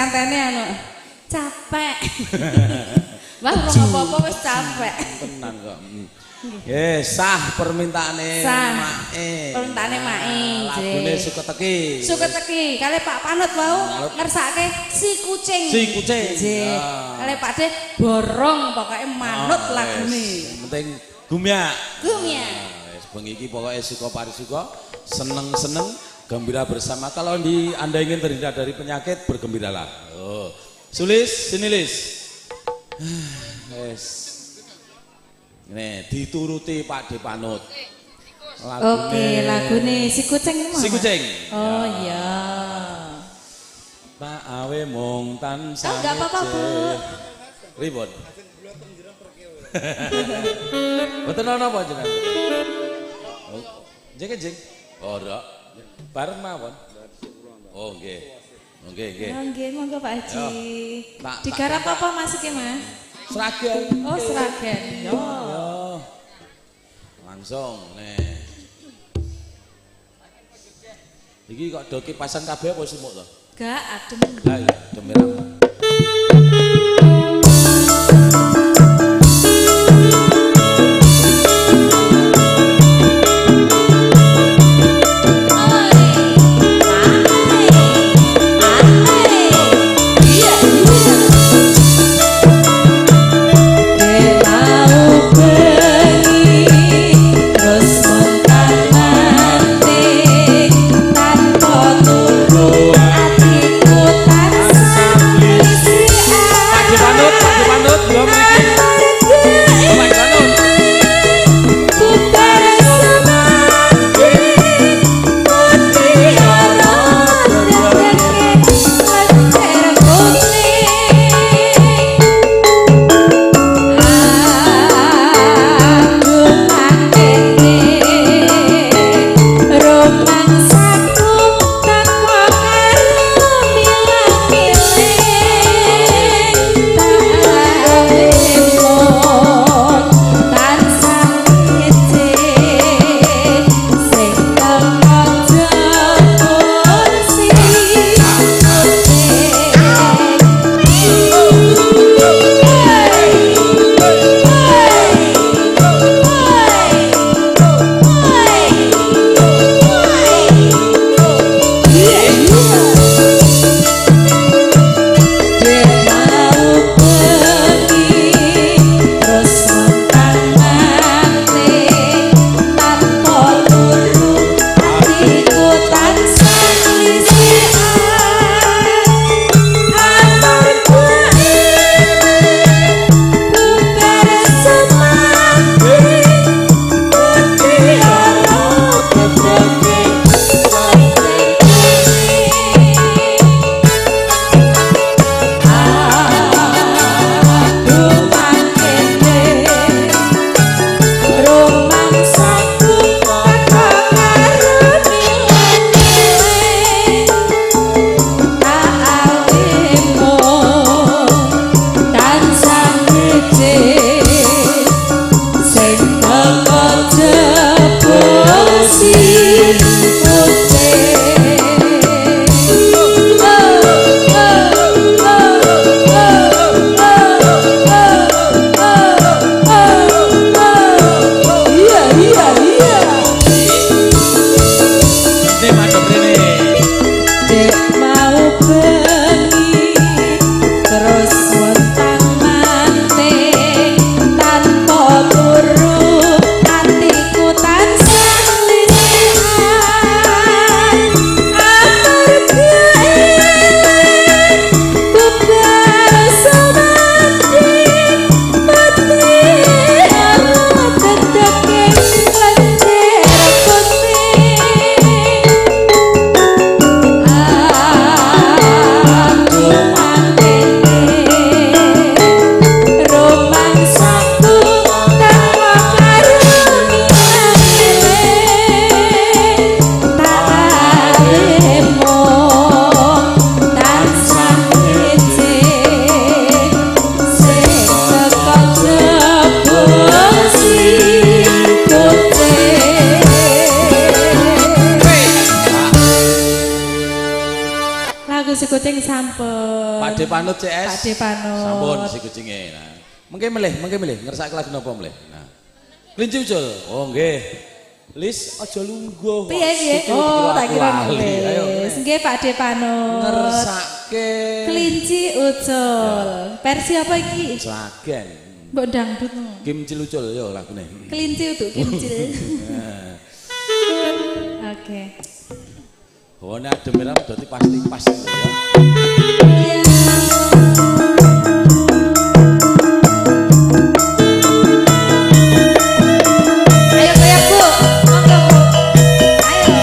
[SPEAKER 3] Pengantene anu capek. Wah, urung apa-apa wis capek.
[SPEAKER 2] Tenan kok. Nggih, sah permintaane
[SPEAKER 3] Sah.
[SPEAKER 2] Mae.
[SPEAKER 3] Permintaane Mae,
[SPEAKER 2] Lagune
[SPEAKER 3] nggih.
[SPEAKER 2] Suketeki.
[SPEAKER 3] Suketeki, kali Pak Panut wau
[SPEAKER 2] Panut.
[SPEAKER 3] Ngersake si kucing.
[SPEAKER 2] Si kucing.
[SPEAKER 3] Nggih.
[SPEAKER 2] Ah.
[SPEAKER 3] Kali Pak De borong pokoknya manut
[SPEAKER 2] Ah,
[SPEAKER 3] lagune.
[SPEAKER 2] wis. Yang penting gumyak.
[SPEAKER 3] Gumyak.
[SPEAKER 2] Nah, wis bengi iki pokoke suka parisuka, seneng-seneng, gembira bersama. Kalau di Anda ingin terhindar dari penyakit, bergembiralah. Oh. Sulis, sini Lis. Wis. Nih, dituruti Pak De Panut.
[SPEAKER 3] Oke, lagune si kucing mau.
[SPEAKER 2] Si kucing.
[SPEAKER 3] Oh
[SPEAKER 2] Ya.
[SPEAKER 3] iya.
[SPEAKER 2] Pak awe mung tansah.
[SPEAKER 3] Oh, nggak apa-apa, Bu.
[SPEAKER 2] Ribon. Mboten ana apa jenengan? Oh, jeng jeng. Ora. Bareng mawon. Oh, nggih. Nggih, nggih.
[SPEAKER 4] Oh, nggih, monggo Pak Haji.
[SPEAKER 2] Yo. Tak-
[SPEAKER 4] Digarap apa Mas iki, Mas?
[SPEAKER 2] Sragen.
[SPEAKER 4] Oh, Sragen. Yo.
[SPEAKER 2] Yo. Langsung nih. Iki kok do kipasan kabeh apa sumuk to?
[SPEAKER 4] Gak adem.
[SPEAKER 2] Lah iya, adem. Pak De Panut, Pak De Panut, yo mriki. Pak De Panut. Ini madhep rene.
[SPEAKER 3] Dek mau bengi terus wentang manting tanpa turu atiku tansah lisihan amarga eling bubar semanding pati ana teteke lenjer putih. Aku mangkene romangsaku tanpa karo milah-milih tak aremo tansah ngece sing teko jebul si kucing.
[SPEAKER 4] Lagu si kucing sampun.
[SPEAKER 2] Pak De Panut CS.
[SPEAKER 4] Pak De Panut.
[SPEAKER 2] Sampun si kucinge. Nah. Mengke melih, mengke melih ngersake lagu napa melih. Nah. Kelinci ucul. Oh nggih. Lis aja lungguh.
[SPEAKER 4] Piye piye? Oh, tak kira
[SPEAKER 2] Ayo.
[SPEAKER 4] Nggih Pak De Panut.
[SPEAKER 2] Ngersake
[SPEAKER 4] Kelinci ucul. Versi apa iki?
[SPEAKER 2] Sragen.
[SPEAKER 4] Mbok dangdut.
[SPEAKER 2] Kimcil ucul yo lagune.
[SPEAKER 4] Kelinci untuk kimcil. Oke.
[SPEAKER 2] Hawane adem merah berarti pasti pas ya.
[SPEAKER 4] Iya. Ayo goyang Bu, monggo Bu. Ayo.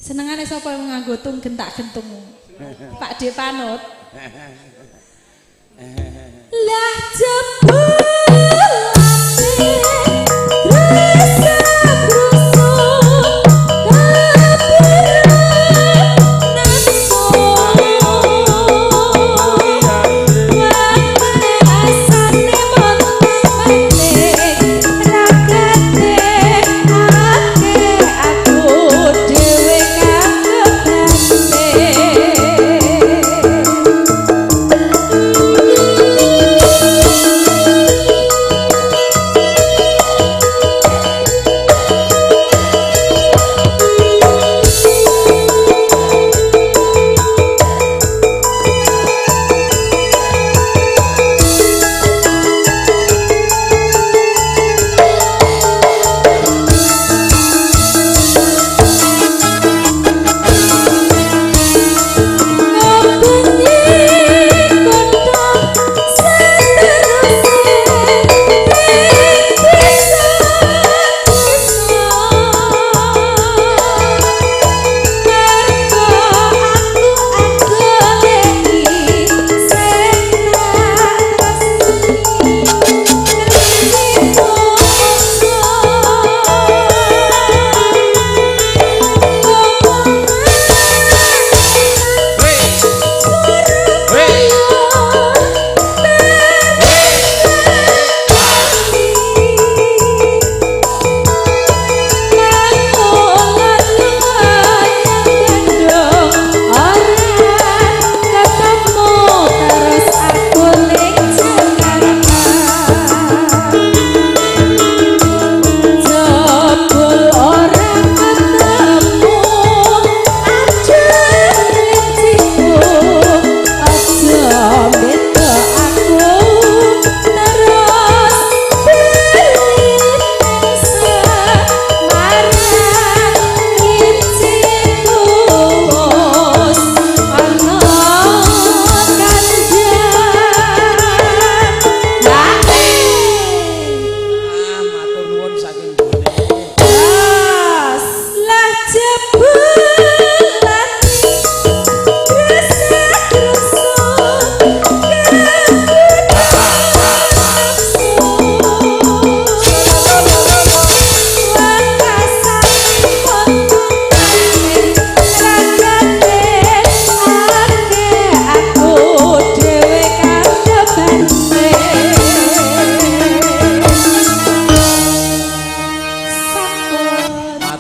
[SPEAKER 4] Senengane sapa yang nganggo tung gentak-gentung? Pak De Panut. Lah jebulane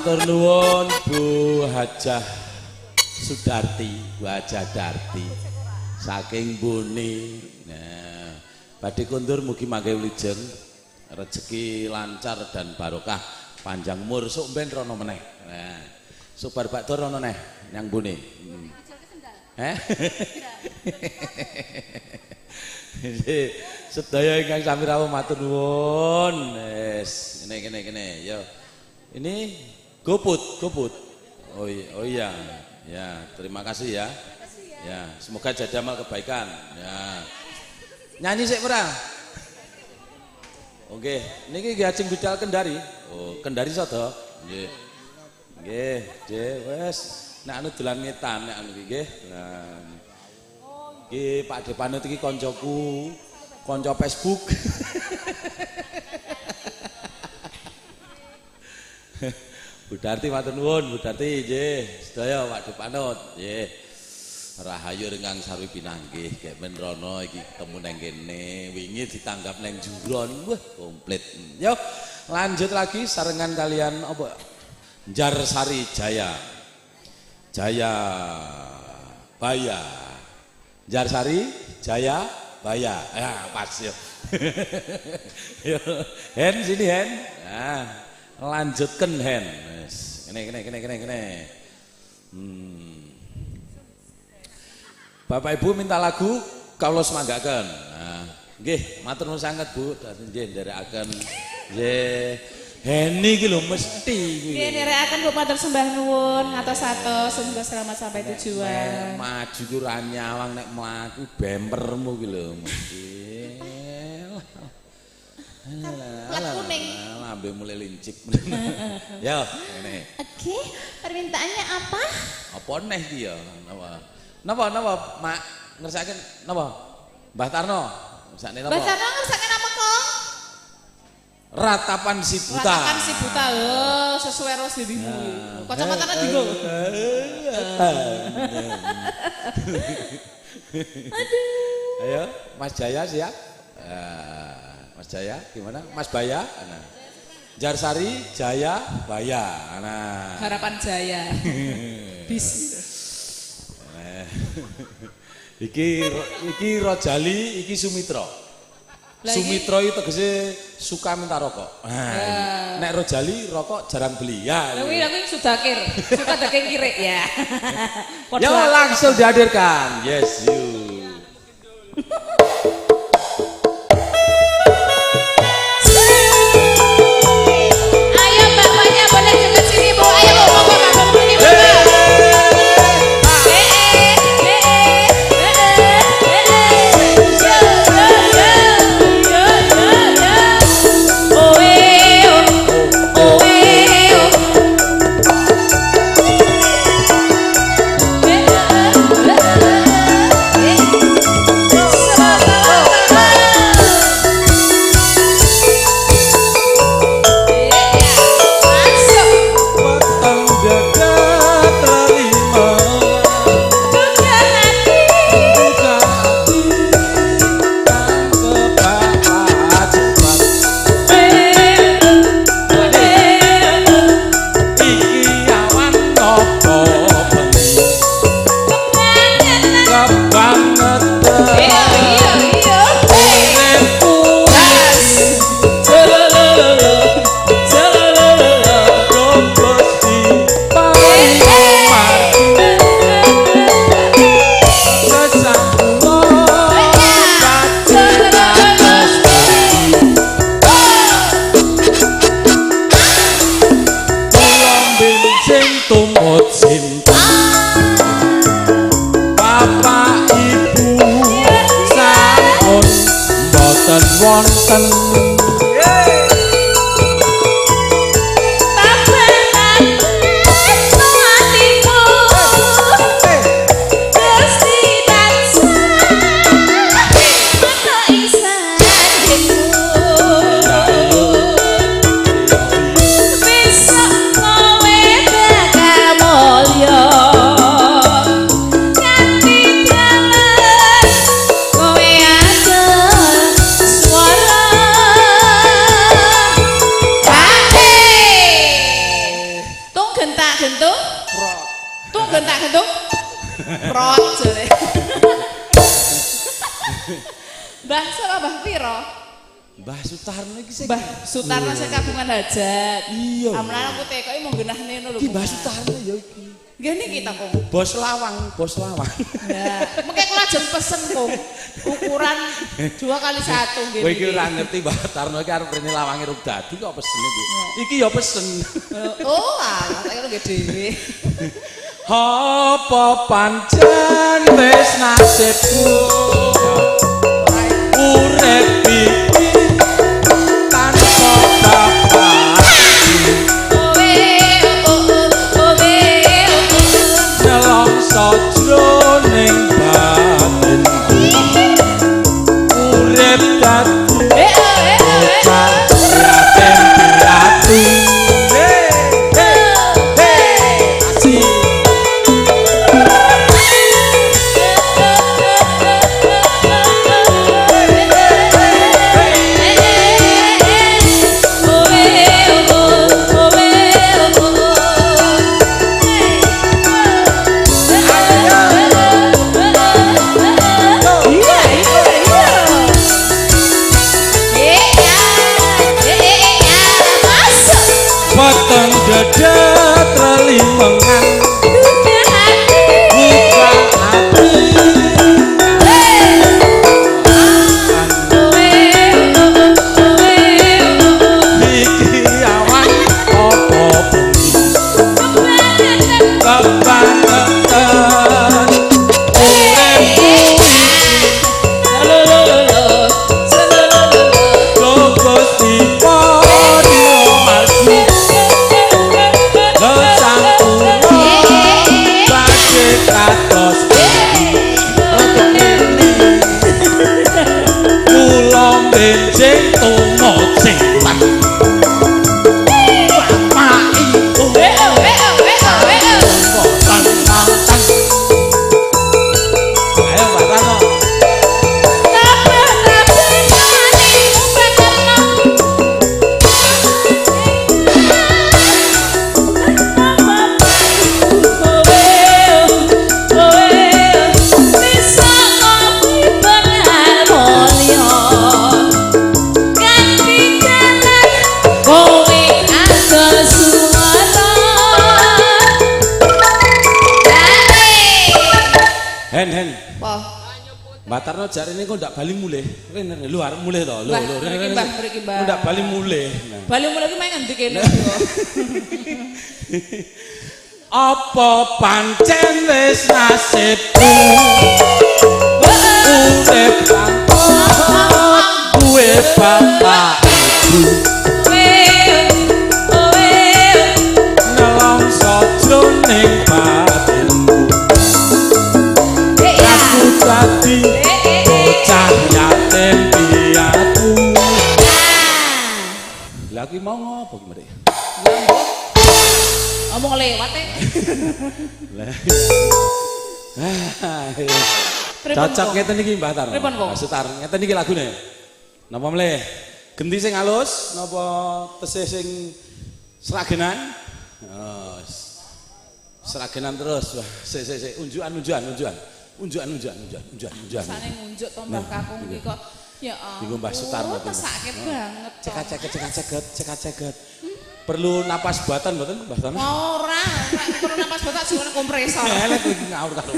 [SPEAKER 2] Matur nuwun Bu Hajah Sudarti, Bu Hajah Darti saking Bone. Nah, badhe kondur mugi mangke wilujeng, rezeki lancar dan barokah, panjang umur, sok ben rono meneh. Nah, sok bar bakdo rono neh nyang Bone. Eh? Sedaya ingkang sami rawuh matur nuwun. Wis, kene kene kene. Yo. Ini GoPut, GoPut. Oh iya, oh iya. Ya, terima kasih ya. Ya, semoga jadi amal kebaikan. Ya. Nyanyi sik ora? Oke, niki nggih ajeng budal Kendari. Oh, Kendari sada. Nggih. Nggih, nggih, wis. Nek anu dolan ngetan nek anu iki nggih. Nah. Iki Pak Depanut iki koncoku, konco Facebook. Bu Darti matur nuwun, Bu Darti nggih, sedaya Pak Depanut nggih. Rahayu ingkang sarwi pinanggih, gek men rono iki ketemu nang kene, wingi ditanggap nang Juron, wah komplit. Yo, lanjut lagi sarengan kalian apa? Jarsari Jaya. Jaya Baya. Jarsari Jaya Baya. Ya, pas yo. Yo, Hen sini Hen. Nah, lanjutkan Hen. Wis, kene kene kene kene kene. Bapak Ibu minta lagu kawula semanggaken. Nah, nggih, matur nuwun sanget Bu, nggih nderekaken. Nggih. Heni iki lho mesti kuwi.
[SPEAKER 4] Nggih nderekaken Bu, matur sembah nuwun ngatos-atos, semoga selamat sampai tujuan.
[SPEAKER 2] Maju ku ora nyawang nek mlaku bempermu ki lho mesti.
[SPEAKER 4] Plat kuning.
[SPEAKER 2] Lambe mulai lincip. Yo, ngene.
[SPEAKER 4] Oke, permintaannya apa?
[SPEAKER 2] Apa neh iki ya? Napa? Napa napa Mak ngersakaken napa? Mbah Tarno, ngersakne napa?
[SPEAKER 4] Mbah Tarno ngersakaken apa kok?
[SPEAKER 2] Ratapan si buta.
[SPEAKER 4] Ratapan si buta lho, sesuai ros dirimu. Kacamatane dienggo.
[SPEAKER 2] Aduh. Ayo, Mas Jaya siap? Mas Jaya gimana? Mas Baya? Nah. Jarsari Jaya Baya. Nah.
[SPEAKER 4] Harapan Jaya. Bis.
[SPEAKER 2] Iki Rojali, iki Sumitro. Sumitro itu tegese suka minta rokok. Nah, nek Rojali rokok jarang beli. Ya.
[SPEAKER 4] Kuwi aku sudakir, suka daging kirik ya.
[SPEAKER 2] Ya langsung dihadirkan. Yes you.
[SPEAKER 4] Ayo bapaknya boleh juga sini Bu. Ayo Bu, monggo Bapak ini Bu.
[SPEAKER 3] Suara
[SPEAKER 4] gentung.
[SPEAKER 5] Prot.
[SPEAKER 4] Tung gentak gentung. Prot jare. Mbah sapa Mbah piro?
[SPEAKER 2] Mbah Sutarno iki sing
[SPEAKER 4] Mbah Sutarno sing kagungan hajat.
[SPEAKER 2] Iya.
[SPEAKER 4] Amlan aku tekoki mung genahne ngono lho.
[SPEAKER 2] Iki Mbah Sutarno ya iki.
[SPEAKER 4] Nggih niki ta, Kong.
[SPEAKER 2] Bos lawang, bos lawang.
[SPEAKER 4] Lah, mengke kula ajeng pesen, Kong. Ukuran 2x1 nggih.
[SPEAKER 2] Kowe iki ora ngerti Mbah Tarno iki arep rene lawange rung dadi kok pesene piye. Iki ya pesen.
[SPEAKER 4] Oh, alah tak kira nggih dhewe.
[SPEAKER 2] Apa pancen wis nasibku urip iki tanpa bapak nelongso jroning batinku urip dadi bocah yatim piatu. Peteng dedet relimengan buka ati iki awan apa bengi kebangetan uripku iki Gusti padha margi lesang kula badhe kados kula benjing tumut setan bapak ibu boten nonton. Ayo Mbak Tarno. Hen hen. Mbak Tarno jarene kok ndak bali mulih. Rene rene lho arep mulih to. Lho lho rene rene.
[SPEAKER 4] Mbah, mriki, Mbah.
[SPEAKER 2] Ndak bali mulih. Nah.
[SPEAKER 4] Bali mulih ki main ngendi kene yo.
[SPEAKER 2] Apa pancen wis nasibku urip tanpa duwe bapak ibu nelongso jroning batinku aku dadi bocah yatim piatu. Lah ki mau ngopo ki mrek?
[SPEAKER 4] Omong lewat e.
[SPEAKER 2] Cocok ngeten iki Mbah Tarno.
[SPEAKER 4] Pripun, Kong?
[SPEAKER 2] Mbah Sutar, ngeten iki lagune. Napa mleh? Genti sing halus napa tesih sing sragenan? Oh, sragenan terus. Wah, sik sik sik unjukan unjukan unjukan. Unjukan unjukan unjukan unjukan unjukan.
[SPEAKER 4] Sane ngunjuk to Mbah Kakung iki kok. Ya ampun.
[SPEAKER 2] Iku Mbah Sutarno to.
[SPEAKER 4] Mesake banget to.
[SPEAKER 2] Cekak ceket cekak ceket cekak ceket. Perlu napas buatan mboten Mbah Tarno?
[SPEAKER 4] Ora, ora perlu napas buatan sing kompresor.
[SPEAKER 2] Elek iki ngawur karo.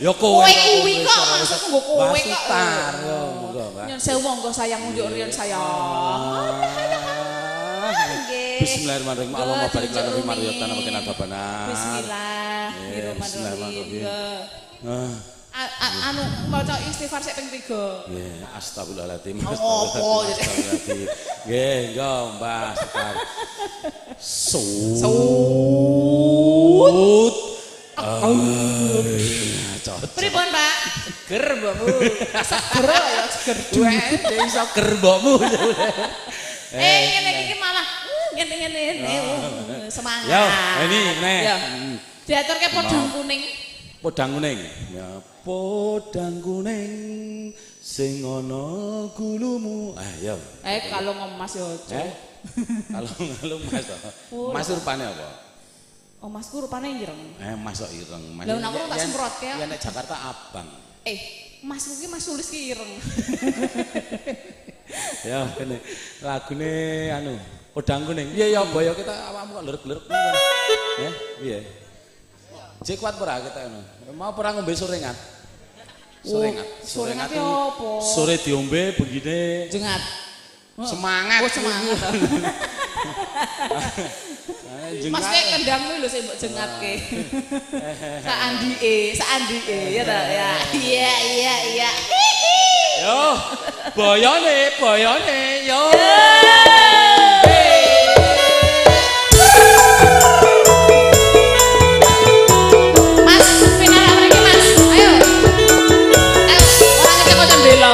[SPEAKER 2] Ya kowe
[SPEAKER 4] kuwi kok maksudku nggo kowe
[SPEAKER 2] Mbah
[SPEAKER 4] kok.
[SPEAKER 2] Sutarno monggo Mbah.
[SPEAKER 4] Nyun sewu monggo sayang ngunjuk riyen sayang. Nggih.
[SPEAKER 2] Bismillahirrahmanirrahim. Allahumma barik lana fi ma razaqtana wa qina adzabannar.
[SPEAKER 4] Bismillahirrahmanirrahim.
[SPEAKER 2] Ah,
[SPEAKER 4] Anu maca istighfar sik ping 3.
[SPEAKER 2] nggih, astagfirullahaladzim.
[SPEAKER 4] Oh, apa,
[SPEAKER 2] Astagfirullahaladzim. Nggih, monggo Mbah Sutar. Sut. Cocok.
[SPEAKER 4] Pripun, Pak?
[SPEAKER 5] Seger mbokmu.
[SPEAKER 4] Seger ya, seger
[SPEAKER 2] Duwe iso ger mbokmu.
[SPEAKER 4] Ngene iki malah ngene ngene ngene. Semangat.
[SPEAKER 2] Yo, ini neh.
[SPEAKER 4] Ya. Diaturke podang kuning.
[SPEAKER 2] Podang kuning. Ya, podang kuning sing ana gulumu. Ah, ya.
[SPEAKER 4] Kalau ngemas yo aja.
[SPEAKER 2] Kalau ngemas to. Mas rupane apa?
[SPEAKER 4] Oh, masku rupane ireng.
[SPEAKER 2] Mas kok ireng.
[SPEAKER 4] Lah aku tak semprotke.
[SPEAKER 2] Ya nek Jakarta abang.
[SPEAKER 4] Masku ki Mas Sulis ki ireng.
[SPEAKER 2] Ya kene lagune anu Podang Kuning. Piye ya boyo kita awakmu kok lerek-lerek. Ya, piye? Jek kuat ora kita ngono. Mau ora ngombe sorengat? Sorengat.
[SPEAKER 4] Sorengat opo?
[SPEAKER 2] Sore diombe begine
[SPEAKER 4] jengat.
[SPEAKER 2] Semangat.
[SPEAKER 4] Oh, semangat. Mas nek kendangmu lho sing mbok jengatke. Sak andike, sak andike ya ta ya. Iya iya iya.
[SPEAKER 2] Yo, boyone, boyone yo.
[SPEAKER 4] Mas, final mriki Mas. Ayo. Ora ngecek kocok bela.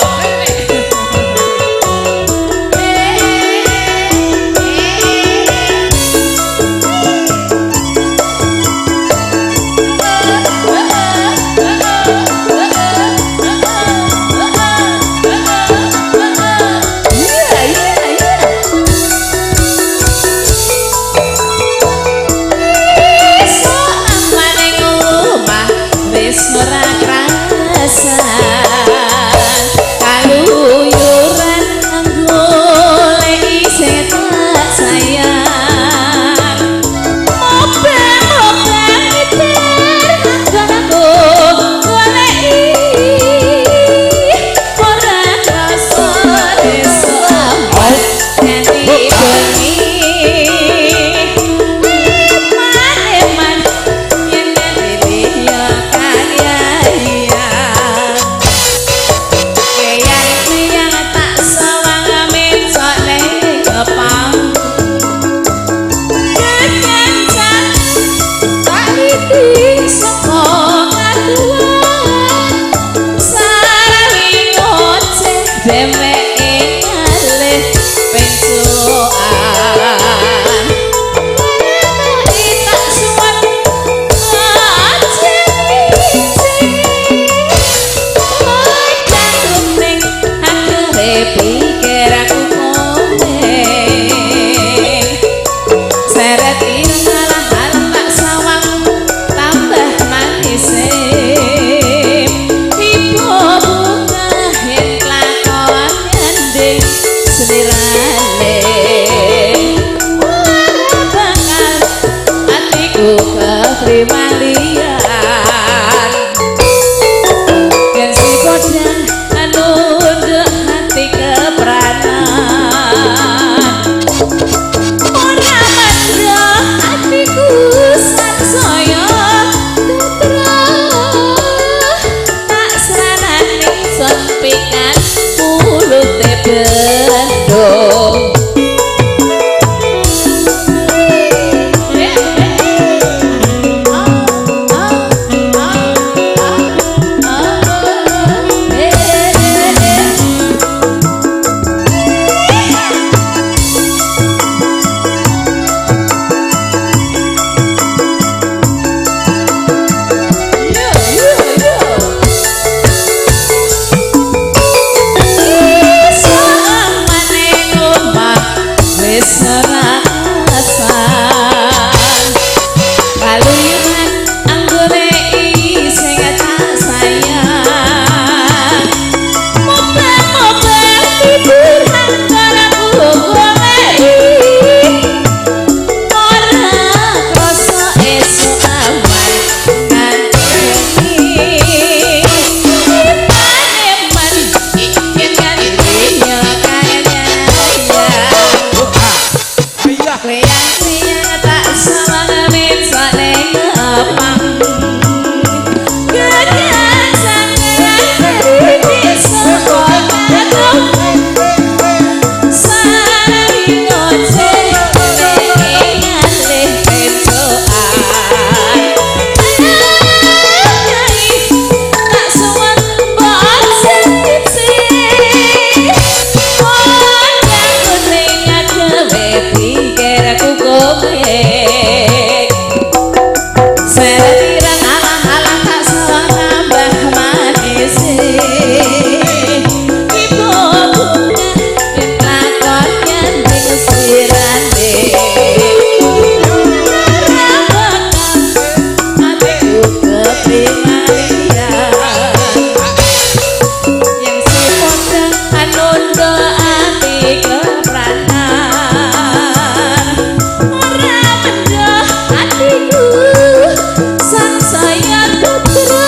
[SPEAKER 3] Atiku sangsaya putra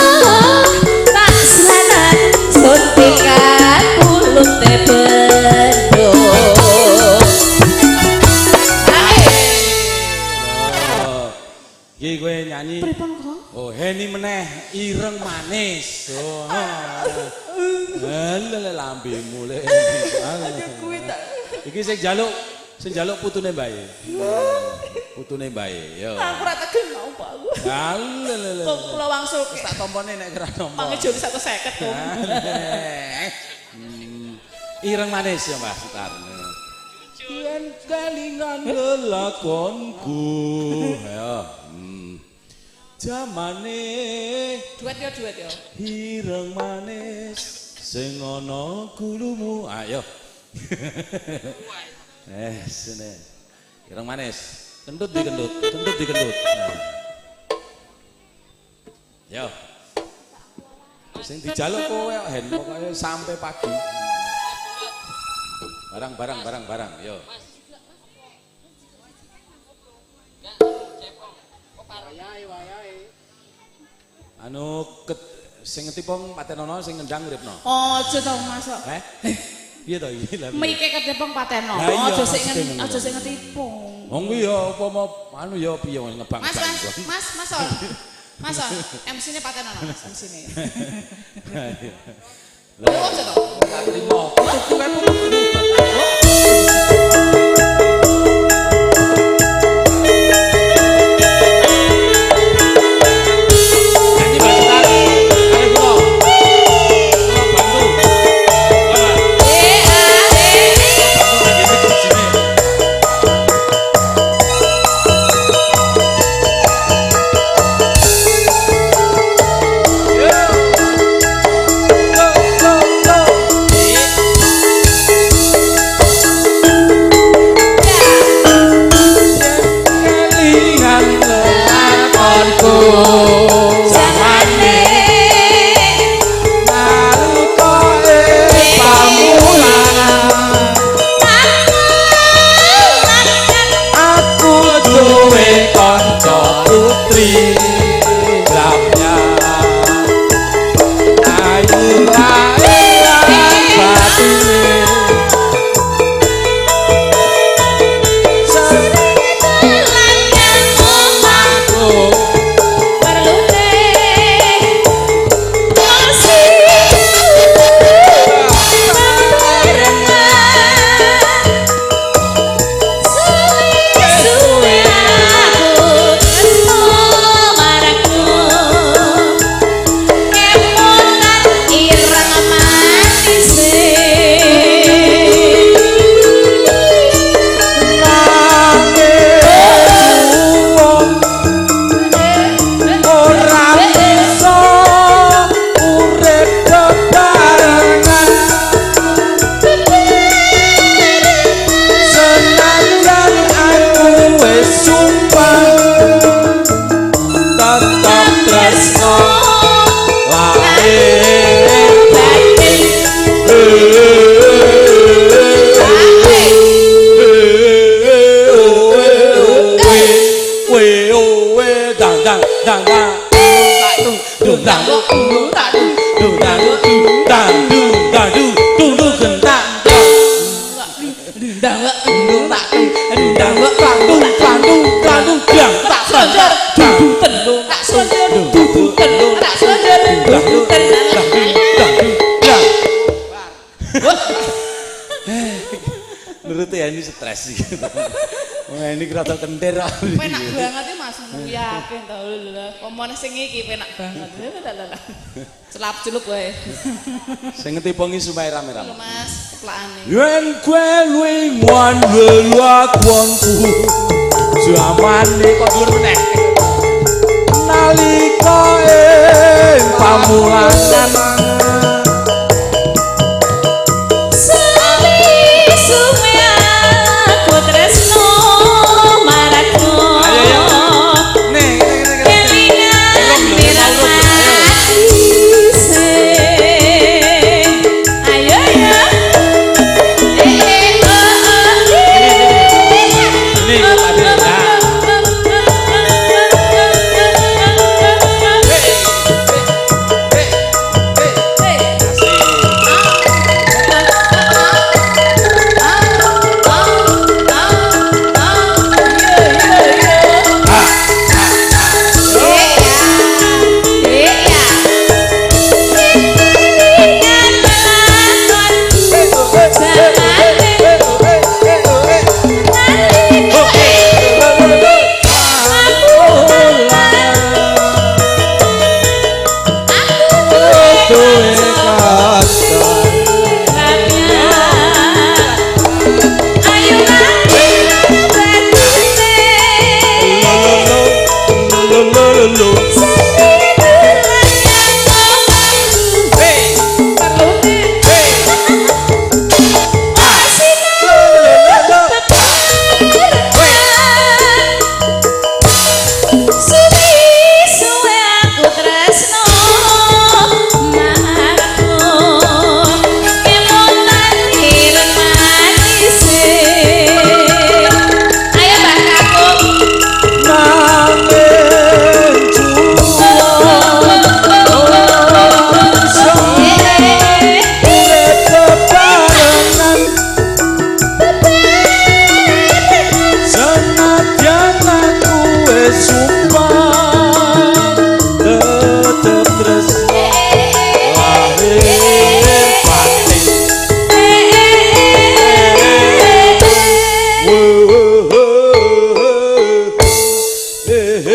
[SPEAKER 3] tak selanan suntikan mulute bendo.
[SPEAKER 2] Iki kowe nyanyi.
[SPEAKER 4] Pripun kok?
[SPEAKER 2] Oh, Heni meneh ireng manis. Oh. Lha lambemu le.
[SPEAKER 4] Kuwi tak.
[SPEAKER 2] Iki sing njaluk putune mbae. Putune mbae, yo.
[SPEAKER 4] Aku ora tegel mau Pak aku.
[SPEAKER 2] Lha lha.
[SPEAKER 4] Kok kula wangsul
[SPEAKER 2] Tak tompone nek kira tompo.
[SPEAKER 4] mangejoli 150 kok.
[SPEAKER 2] Ireng manis ya Mbah Sutar. Yen kelingan lelakonku. Ayo. Jamane
[SPEAKER 4] Duet ya, duet ya.
[SPEAKER 2] Ireng manis sing ana gulumu. Ayo. Sene. Ireng manis. Kentut dikentut, kentut dikentut. Nah. Yo. Sing dijaluk kowe kok hen pokoke sampai pagi. Barang barang barang barang, yo. Anu ket sing ngetipung patenono sing ngendang uripno.
[SPEAKER 4] Aja to Mas.
[SPEAKER 2] Eh? Piye to iki lah?
[SPEAKER 4] Mike ketepung pateno.
[SPEAKER 2] Lah iya,
[SPEAKER 4] Aja sing
[SPEAKER 2] maksudnya ngono.
[SPEAKER 4] aja sing ngetipung.
[SPEAKER 2] Wong kuwi ya apa mau anu ya piye ngebang.
[SPEAKER 4] Mas, Mas, Mas, Mas On. Mas On, MC-ne patenono Mas, MC-ne.
[SPEAKER 2] Lah
[SPEAKER 4] Aja to.
[SPEAKER 2] tak trimo. Putuku kae putuku. Nyanyi Mbak Sutar. Ayo kula. Kula bantu. Kula bantu nangge sijine. Yo. Go go go. Kelingan lelakonku
[SPEAKER 3] Jamane
[SPEAKER 5] nalika pamulan aku duwe kanca putri lamnya ayu lahiran batine aku ora bisa urip bebarengan senajan aku wis sumpah tetep tresno lahir dang dang dang dang dung dang dung dang dung dang dung dung dung gendang dang dung dang dung dang dung dang dung dang tak
[SPEAKER 4] Slonjor,
[SPEAKER 2] dung
[SPEAKER 4] dudu tak slonjor, dudu tak slonjor,
[SPEAKER 2] dang
[SPEAKER 4] dudu
[SPEAKER 2] dang dang dang. Menurut ya ini stres sih. Wah ini rada kentir.
[SPEAKER 4] Penak banget ya Mas, yakin to lho lho. Pomone sing iki penak banget. Lho lho lho. Celap-celup wae.
[SPEAKER 2] Sing ngetipungi supaya
[SPEAKER 4] Lho
[SPEAKER 2] rame-rame.
[SPEAKER 4] Mas, keplakane.
[SPEAKER 2] Yen kowe luwih lelakonku jamane kok dhuwur meneh
[SPEAKER 5] nalika ing pamulangan
[SPEAKER 3] Suwe aku tresno marangmu.
[SPEAKER 2] Ayo, ayo. Nih, ngene, ngene, ngene.
[SPEAKER 3] Kelingan mirang matise. Ayo ya. Eh eh oh oh.
[SPEAKER 2] Ini, Pak Ade. Nah.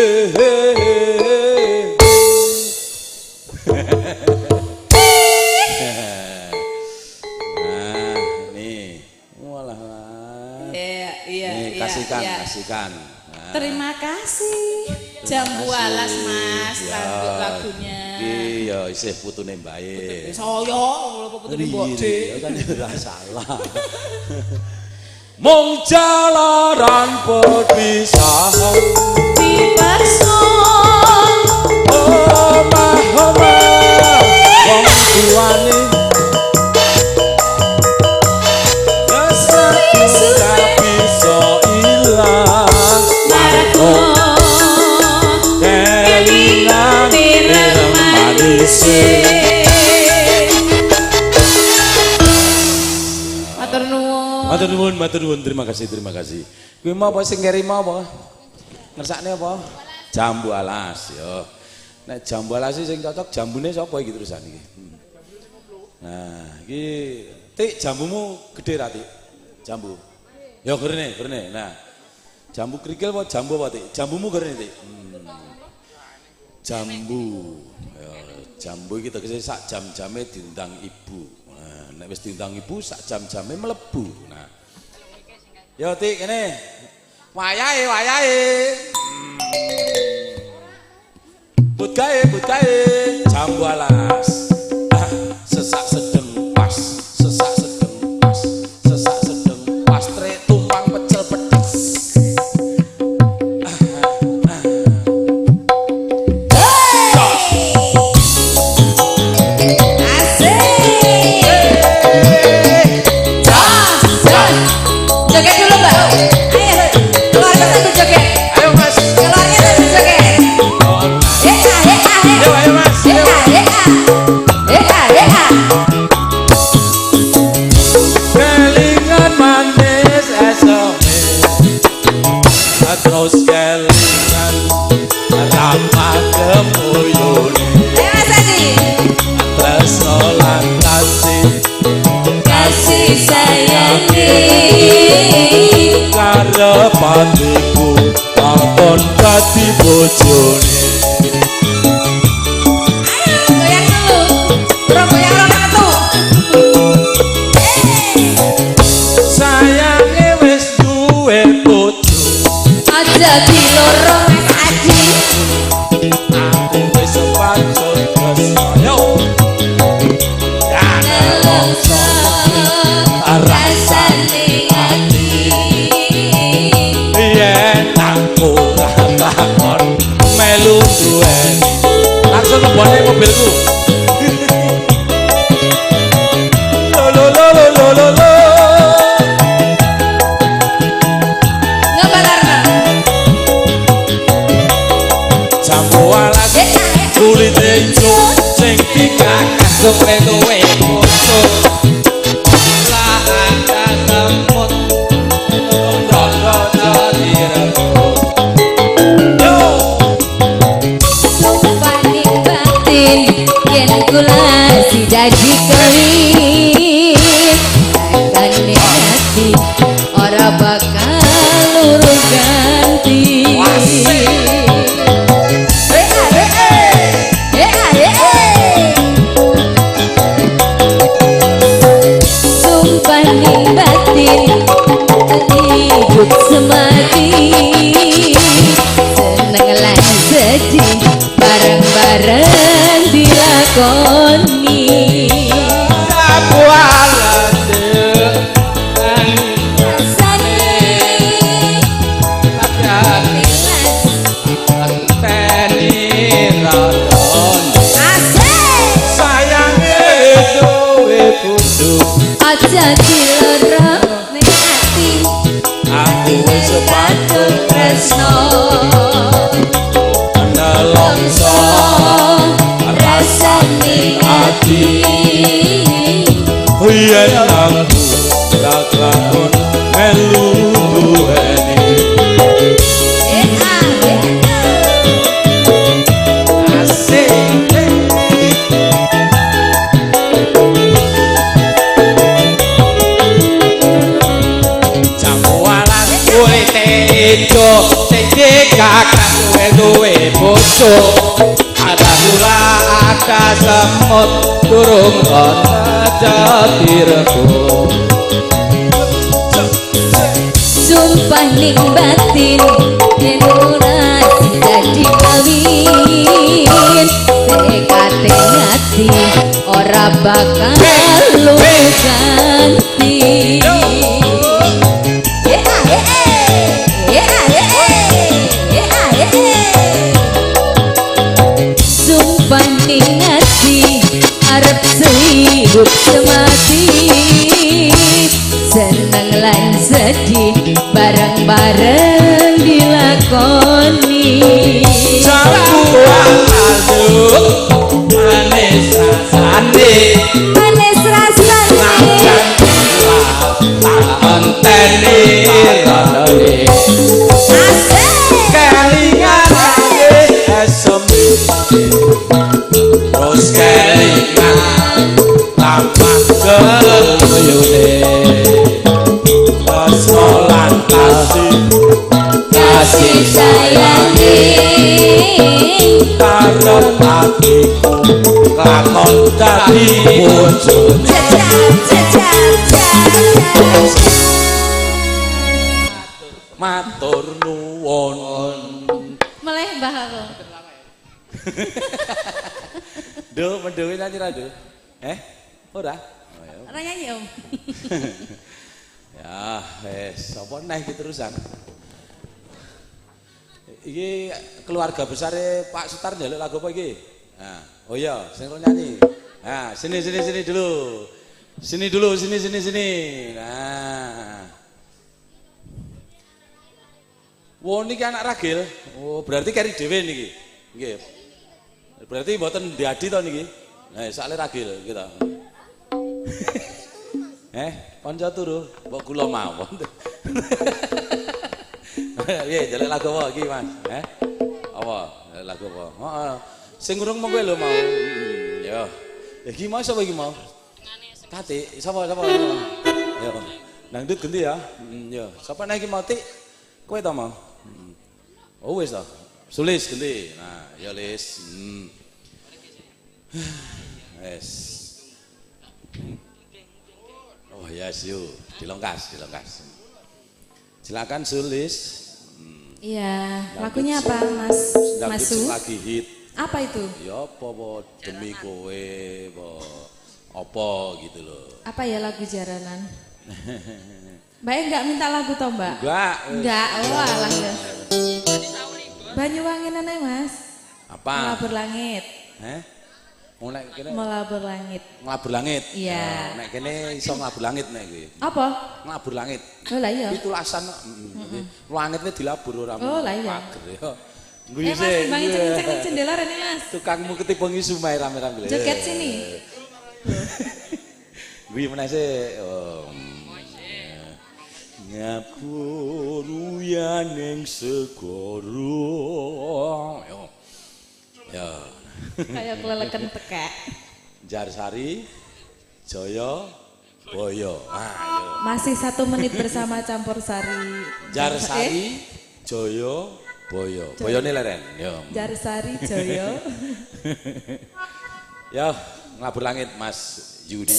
[SPEAKER 2] He he he. Nah, nih. Walah.
[SPEAKER 3] Iya, iya,
[SPEAKER 2] Nih,
[SPEAKER 3] iya.
[SPEAKER 2] kasihkan,
[SPEAKER 3] iya.
[SPEAKER 2] kasihkan. Nah.
[SPEAKER 4] Terima kasih. Jambu alas Mas,
[SPEAKER 2] Ya,
[SPEAKER 4] lagunya.
[SPEAKER 2] Iki ya isih putune mbae.
[SPEAKER 4] Saya lho putune mbok
[SPEAKER 2] Iya, kan ora salah. Mung jalaran perpisahan
[SPEAKER 4] Dipaksa
[SPEAKER 2] omah omah wong tuane Suwe bisa ilang
[SPEAKER 4] marko
[SPEAKER 2] kelingan
[SPEAKER 4] pirang
[SPEAKER 2] manise.
[SPEAKER 4] Matur nuwun.
[SPEAKER 2] Matur nuwun, matur nuwun, terima kasih, terima kasih. Kuwi mau apa sing keri mau apa? Ngersakne apa? Jambu alas yo. Nek jambu alas sing cocok jambune sapa iki terusan iki? Nah, iki Tik jambumu gede ra, Tik? Jambu. Yo gerene, gerene. Nah. Jambu kerikil apa jambu apa, Tik? Jambumu gerene, Tik. Jambu. Ya, jambu iki tegese sak jam-jame diundang ibu. Nah, nek wis diundang ibu sak jam-jame mlebu. Nah. Yo Tik kene. Wayahe, wayahe. But gawe, but gawe. Jambu alas. Ah, sesak sedeng pas, sesak sedeng pas, sesak sedeng pas, trek tumpang pecel pedes.
[SPEAKER 3] Asik. Jos, jos. Joget dulu, Mbak. Ayo, keluarga sambil joget.
[SPEAKER 2] Ayo Mas.
[SPEAKER 3] Keluarga sambil joget. Eh, ah, eh, ah, eh.
[SPEAKER 2] Ayo, ayo Mas.
[SPEAKER 3] Eh, ah, eh, ah. Eh, ah, eh, ah.
[SPEAKER 2] Kelingan manis eseme. Terus kelingan ramah kemuyune.
[SPEAKER 3] Ayo, Mas Adi.
[SPEAKER 2] Tresno lan kasih
[SPEAKER 3] Kasih sayangi.
[SPEAKER 2] karepatiku takon dadi bojone.
[SPEAKER 3] Ayo, goyang dulu. Kurang goyang orang metu. Eh,
[SPEAKER 2] Sayange wis duwe bojo,
[SPEAKER 3] aja diloro Mas Adi.
[SPEAKER 2] aku wis pacut tresno. Yo.
[SPEAKER 3] Nelongso rasane ati.
[SPEAKER 2] Yen aku ora takon melu duweni. Langsung lebone mobilku. Lo lo lo lo lo lo lo.
[SPEAKER 3] Ngebalarno.
[SPEAKER 2] Jambu alas
[SPEAKER 3] Eh, ah, eh.
[SPEAKER 2] kulite ijo sing dikakas
[SPEAKER 1] Suwe duwe bojo. Lah ada semut rondo dadi rebut.
[SPEAKER 2] Yo.
[SPEAKER 3] Panik batin yen kula si dadi kelit. Tekane ati ora bakal luru ganti. Eh, ah, eh, eh. Eh, ah, eh, eh. Sumpah ning batin hidup semati. Seneng lan sedih bareng-bareng dilakoni.
[SPEAKER 1] Jambu alas
[SPEAKER 3] Rasane
[SPEAKER 1] anteni rondone.
[SPEAKER 3] Asik.
[SPEAKER 2] Sayange duwe bojo,
[SPEAKER 3] Aja diloro ning ati
[SPEAKER 2] aku wis
[SPEAKER 3] kadung tresno.
[SPEAKER 2] nelongso
[SPEAKER 3] Rasane
[SPEAKER 2] ati. Yen aku ora lakon melu duweni.
[SPEAKER 3] Eh, ah, eh, ah.
[SPEAKER 1] Asik.
[SPEAKER 2] Jambu alas
[SPEAKER 1] Kulite ijo sing duwe bojo. Ada gula ada semut durung ana jati rego.
[SPEAKER 3] Sumpah ning batin yen ora dadi kawin, tekate ati ora bakal lu ganti. Eh ah, eh eh. Eh ah, eh eh. Eh ah, eh eh. Sumpah ning ati arep sehidup semati, seneng lan sedih bareng-bareng dilakoni.
[SPEAKER 1] Jamuan masuk manis rasane,
[SPEAKER 3] Manis rasane.
[SPEAKER 1] Tak enteni randone.
[SPEAKER 3] Asik.
[SPEAKER 2] Kelingan esem terus kelingan tambah
[SPEAKER 1] Keluyune
[SPEAKER 2] tresno lan kasih,
[SPEAKER 3] Kasih sayange
[SPEAKER 2] karep atiku lakon dadi bojone.
[SPEAKER 3] Jajal jajal jajal.
[SPEAKER 2] Matur nuwun.
[SPEAKER 4] Meleh mbah aku.
[SPEAKER 2] Duh, mendewe nyanyi ra, Duh? Eh? Ora? Oh, ya.
[SPEAKER 4] Ora nyanyi, Om.
[SPEAKER 2] Ya, wes, apa neh iki terusan? Iki keluarga besare Pak Sutar njaluk lagu apa iki? Nah, oh iya, sing ro nyanyi. Nah, sini sini sini dulu. Sini dulu, sini sini sini. Nah. Wo niki anak ragil. Oh, berarti keri dhewe niki. Nggih. Berarti mboten diadi to niki. Nah, soalnya ragil gitu. Eh, kanca turu, mbok kula mawon. Piye njaluk lagu apa iki, Mas? Eh? Apa? Njaluk lagu apa? Heeh. Sing urung monggo lho mau. Yo. Iki mau sapa iki mau? Tati, sapa sapa? Yo. Dangdut ganti ya. Yo. Sapa nek iki mau Tik? Kowe ta mau? Oh wis ta. Sulis ganti. Nah, yo Lis. Wes. Oh yes yo, dilongkas, dilongkas. Silakan Sulis.
[SPEAKER 4] Iya, lagunya apa, Mas?
[SPEAKER 2] Dangdut
[SPEAKER 4] Masu?
[SPEAKER 2] sing lagi hit.
[SPEAKER 4] Apa itu?
[SPEAKER 2] Ya apa apa demi kowe apa apa gitu loh.
[SPEAKER 4] Apa ya lagu jaranan? Mbak enggak minta lagu toh, Mbak?
[SPEAKER 2] Enggak.
[SPEAKER 4] Enggak, oh alah. Banyuwanginan ae, Mas.
[SPEAKER 2] Apa?
[SPEAKER 4] Melabur langit.
[SPEAKER 2] Heh? Oh nek kene
[SPEAKER 4] Melabur langit.
[SPEAKER 2] nglabur langit.
[SPEAKER 4] Iya.
[SPEAKER 2] Nek kene iso nglabur langit nek kuwi.
[SPEAKER 4] Apa?
[SPEAKER 2] Nglabur langit.
[SPEAKER 4] Oh lah iya.
[SPEAKER 2] Pitulasan kok. Langit kuwi dilabur ora.
[SPEAKER 4] Oh, lah iya.
[SPEAKER 2] Pager ya. Guyu
[SPEAKER 4] Eh Mas,
[SPEAKER 2] sih.
[SPEAKER 4] timbangi ceng-ceng jendela rene, Mas.
[SPEAKER 2] Tukangmu ketiba ngisu mae rame-rame.
[SPEAKER 4] Joget sini.
[SPEAKER 2] Guyu meneh sik. Oh. Ngapur uyaning segara. Yo. Ya.
[SPEAKER 4] Kayak keleleken tekek.
[SPEAKER 2] Jarsari Jaya Boyo. Ah, yo.
[SPEAKER 4] Masih 1 menit bersama Campur Sari.
[SPEAKER 2] Jarsari Jaya Boyo. Boyone leren. Yo.
[SPEAKER 4] Jarsari Joyo.
[SPEAKER 2] Ya, nglabur langit Mas Yudi.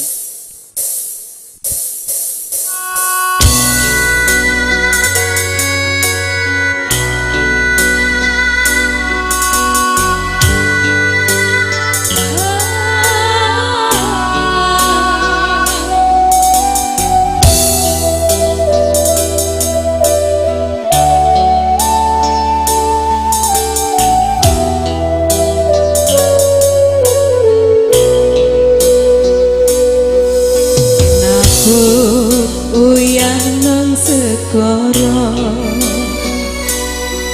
[SPEAKER 3] Nabur uyah nang segara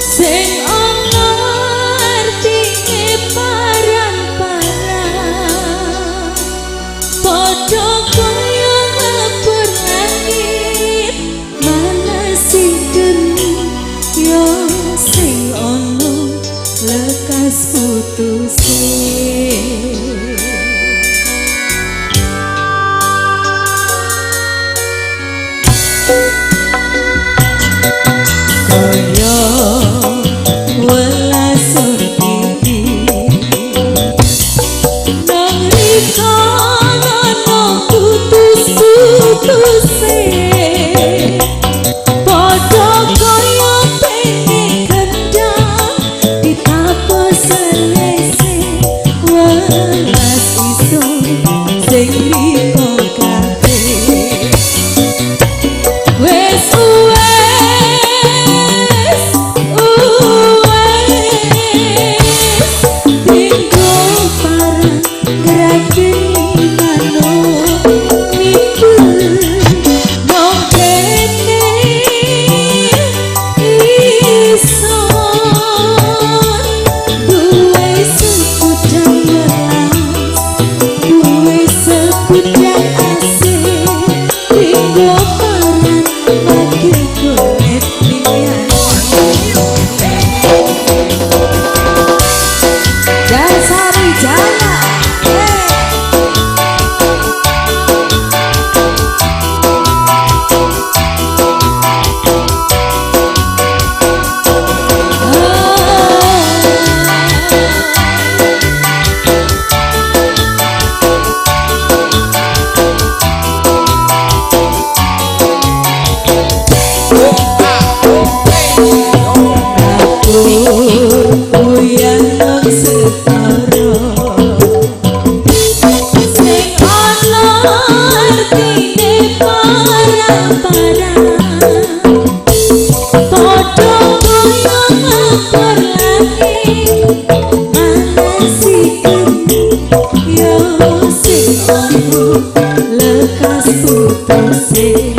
[SPEAKER 3] sing ana artine paran-paran, padha kaya nglebur langit manasi geni yo sing ana lekas putuse. Kaya welas durung setara sing ana artine para-para padha kaya ngapur langit malesiken yo sing ana lekas putuse.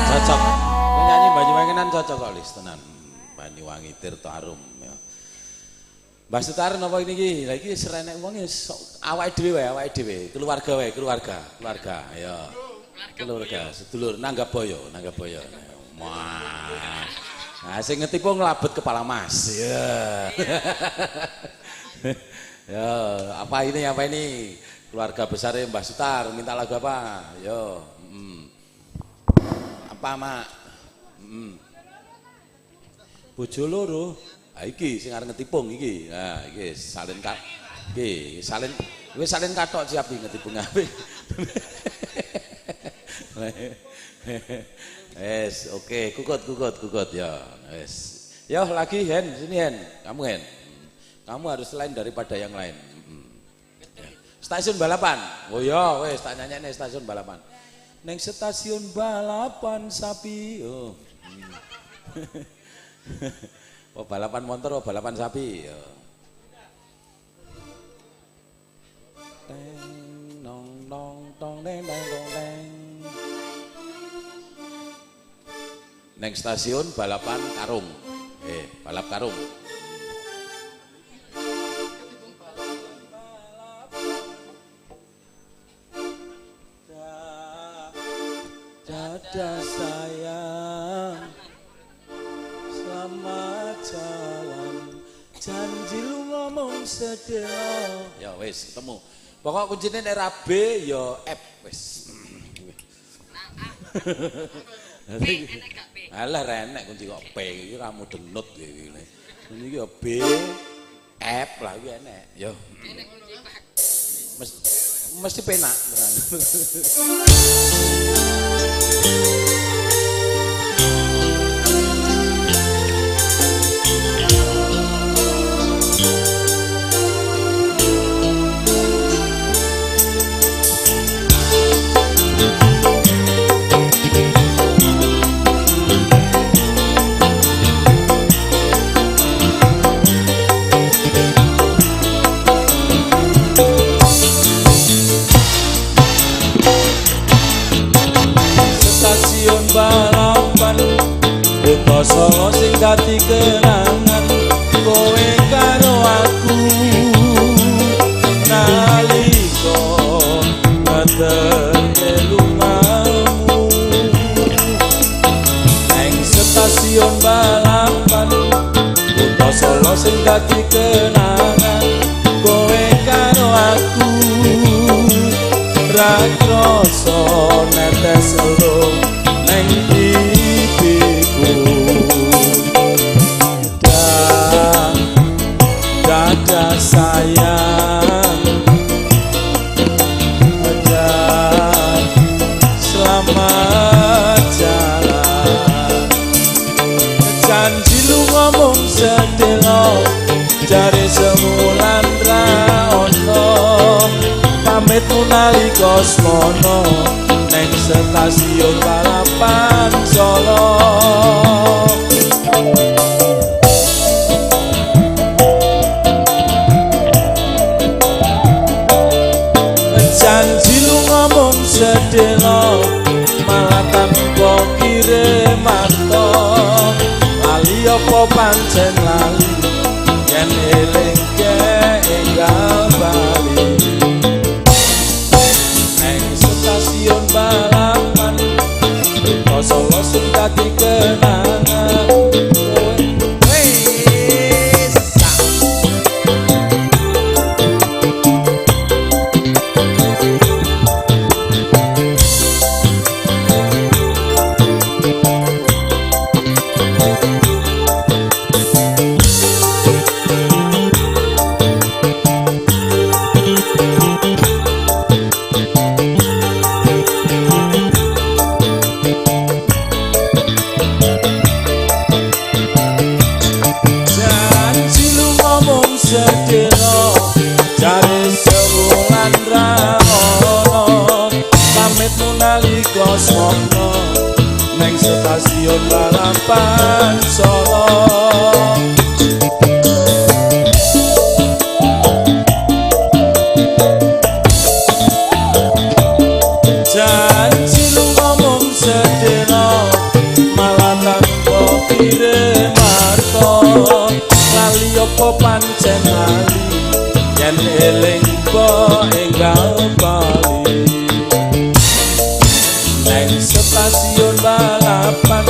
[SPEAKER 2] Cocok. Penyanyi Banyuwangi nan cocok kok lis tenan. Banyuwangi Tirta Arum ya. Mbah Sutar napa ini iki? Lah iki serenek wong ya awake dhewe wae, awake dhewe, keluarga wae, keluarga, keluarga ya. Keluarga, sedulur nanggap boyo, nanggap boyo. Wah. Nah, sing ngetipu nglabet kepala mas. Ya. Ya, apa ini apa ini? Keluarga besar Mbah Sutar minta lagu apa? Yo. Apa mak? Bojo loro. Ha iki sing arep ngetipung iki. Nah, iki salin ka iki salin wis salin kathok siap iki ngetipung apik. Wes, oke, kukut kukut kukut ya. Wes. Yo lagi Hen, sini Hen. Kamu Hen. Kamu harus lain daripada yang lain. Stasiun balapan. Oh ya, wes tak nyanyekne stasiun balapan. Neng stasiun balapan sapi. Oh. Oh, balapan motor, oh, balapan sapi. Oh. Teng nong nong tong neng neng tong neng. Neng stasiun balapan karung. Balap karung. Dadah sayang, selamat jalan, janji lu ngomong sedelo. Ya wis ketemu. Pokok kuncine nek ra B ya F wis. P enek gak P? Alah renek kunci kok P iki ra mudeng nut iki. Kunci iki ya B F lah iki enek. Yo. Mesti penak tenan. Solo sing dadi kenangan kowe karo aku nalika ngeterke lumamu neng stasiun balapan, kutha Solo sing dadi kenangan. Kowe karo aku ra krasa netes elo neng pipiku. Dadah sayang, dadah selamat jalan. Janji lu ngomong sedelo, jare semulan ra ono. Pamitmu nalika semono neng stasiun balapan Solo. Janji lu ngomong sedelo, malah tanpa kirim marto. Lali apa pancen lali, yen eling enggal bali. Neng stasiun balapan, kutha Solo sing dadi kenangan. Wes janji lu ngomong sedelo, jare sewulan ra ono. Pamitmu nalika semono neng stasiun balapan Solo. Janji lu ngomong sedelo, malah tanpa kirim marto. Lali apa pancen lali, yen eling enggal bali. Neng stasiun balapan,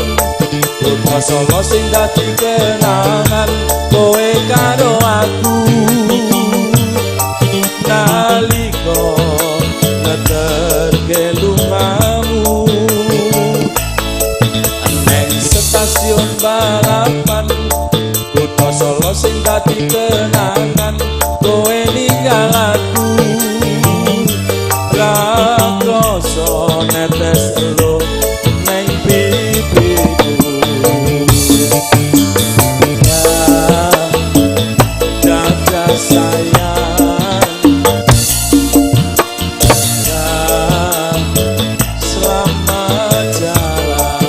[SPEAKER 2] kutha Solo sing dadi kenangan. Kowe karo aku nalika ngeterke lungamu. Neng stasiun balapan, kutha Solo sing dadi kenangan. Kowe ninggal aku ra krasa netes elo neng pipiku. Dadah sayang, dadah selamat jalan.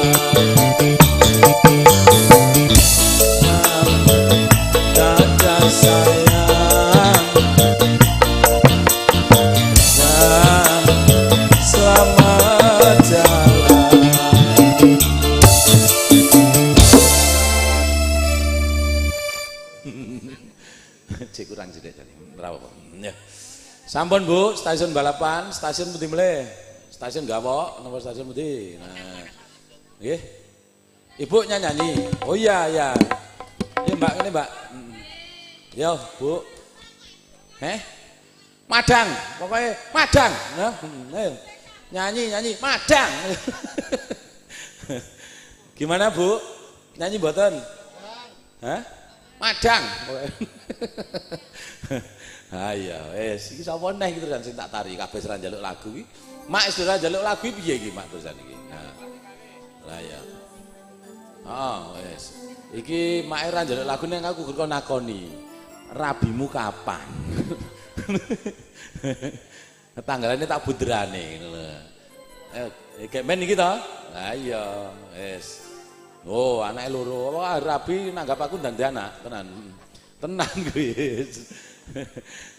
[SPEAKER 2] Dadah sayang, dadah selamat jalan. Cek kurang sithik jane. Ora apa-apa. Ya. Sampun Bu, stasiun balapan, stasiun pundi mleh? Stasiun Gawok napa stasiun pundi? Nah. Nggih. Ibu nyanyi. Oh iya iya. Ya Mbak ngene Mbak. Yo, Bu. Heh? Madang, pokoknya madang. Nah, ayo. Nyanyi, nyanyi, madang. Gimana Bu? Nyanyi mboten? Hah? Madang. Ah iya, wis iki sapa neh iki terusan sing tak tari kabeh ora njaluk lagu iki. Mak wis ora njaluk lagu iki piye iki Mak terusan iki. Nah. Lah iya. Heeh, wis. Iki mak ora njaluk lagu ning aku kok nakoni. Rabimu kapan? Tanggalane tak bunderane ngono lho. Kayak men iki to? Lah iya, wis. Oh, anake loro. Wah, rabi nanggap aku ndang anak, tenan. Tenang kuwi.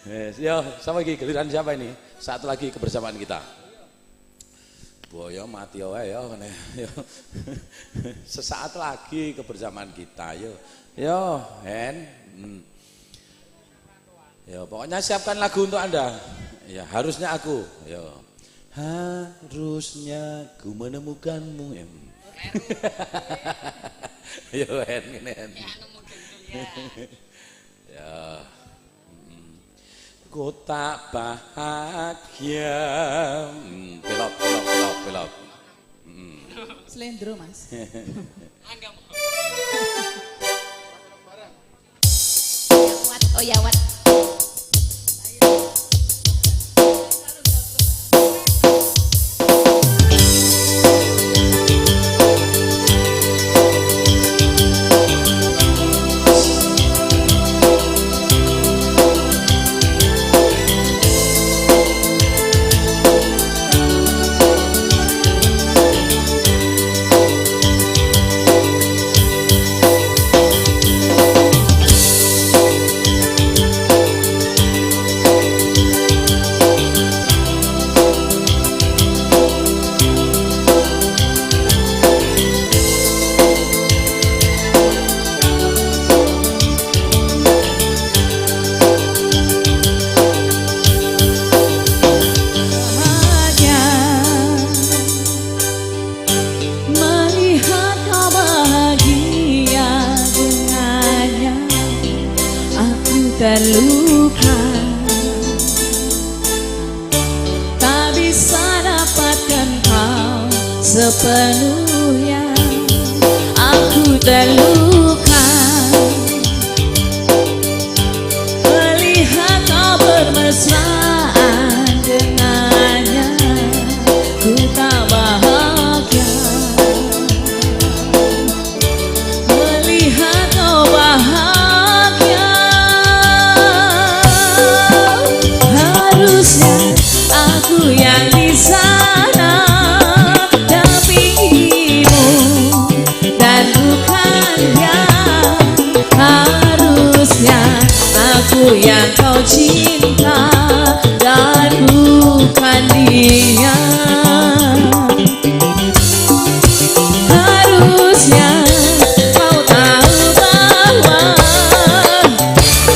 [SPEAKER 2] Wis, yo, sama iki giliran siapa ini? Satu lagi kebersamaan kita. Boyo mati wae yo ngene. Yo. Sesaat lagi kebersamaan kita yo. Yo, Hen. Yo, pokoknya siapkan lagu untuk Anda. Ya, harusnya aku. Yo. Harusnya ku menemukanmu. Ya en ngene en. Ya. Ku tak bahagia. Pelok pelok pelok pelok.
[SPEAKER 4] Slendro, Mas. Oh ya, wat.
[SPEAKER 3] Terluka, tak bisa dapatkan kau sepenuhnya. Aku terluka melihat kau bermesraan dengannya. Ku tak bahagia melihat kau bahagia. Harusnya aku yang di sana dampingimu dan bukan dia. Harusnya aku yang kau cinta dan bukan dia. Harusnya kau tahu bahwa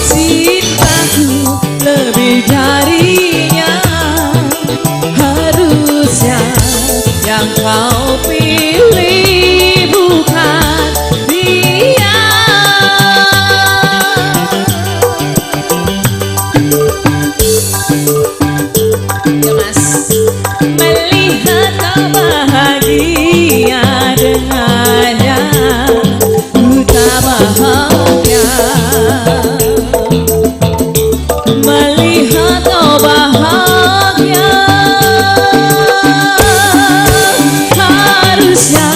[SPEAKER 3] cintaku lebih darinya. Harusnya yang kau pilih bukan dia. Ya Mas, melihat kau bahagia dengannya, ku tak bahagia. Melihat kau bahagia. Harusnya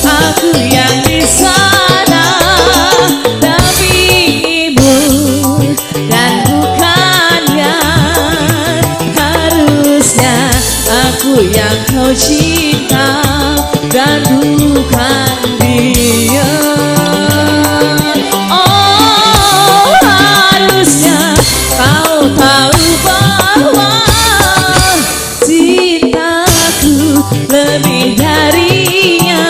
[SPEAKER 3] aku yang di sana dampingimu dan bukan dia. Harusnya aku yang kau cinta dan bukan dia. Oh, harusnya kau tahu bahwa cintaku lebih darinya.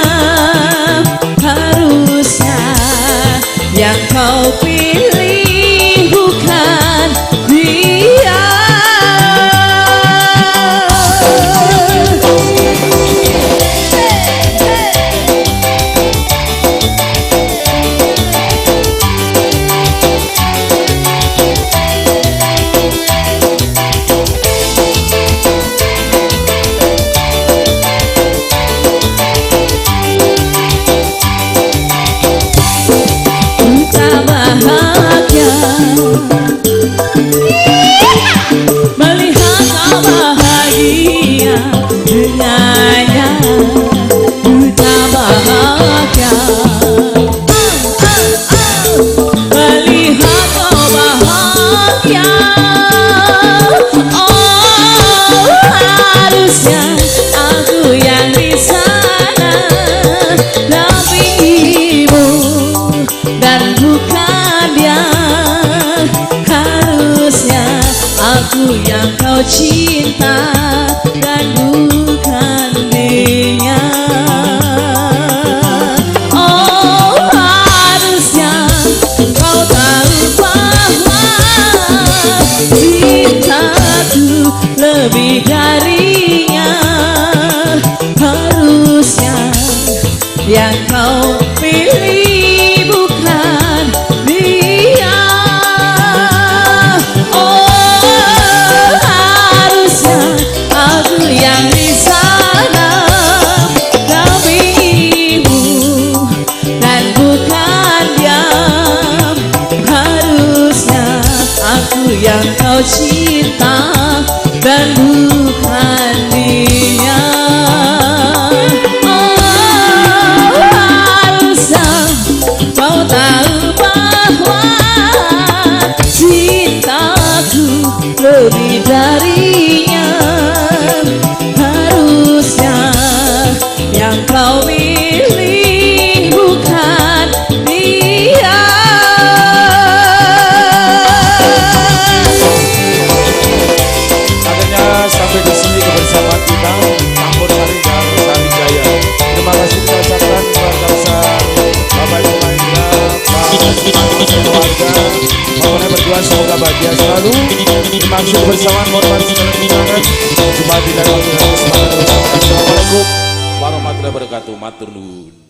[SPEAKER 3] Harusnya yang kau pilih bukan dia. Ku tak bahagia melihat kau bahagia dengannya. Ku tak bahagia melihat kau bahagia. Oh, harusnya aku yang di sana dampingimu dan bukan dia. Harusnya aku yang kau cinta dan bukan dia. Oh, harusnya kau tahu bahwa cintaku lebih darinya. Harusnya yang kau pilih Kau tahu bahwa cintaku lebih darinya. Harusnya yang kau pilih bukan dia.
[SPEAKER 6] Akhirnya sampai di sini kebersamaan kita Campur Sari dan Sari Jaya. Terima kasih kita ucapkan keluarga besar Bapak Ibu Mahendra, Pak keluarga, pokoknya berdua semoga bahagia selalu. Terima kasih kebersamaan, mohon maaf segala kekurangan. Jumpa di lain waktu dan kesempatan. Assalamualaikum
[SPEAKER 2] warahmatullahi wabarakatuh. Matur nuwun.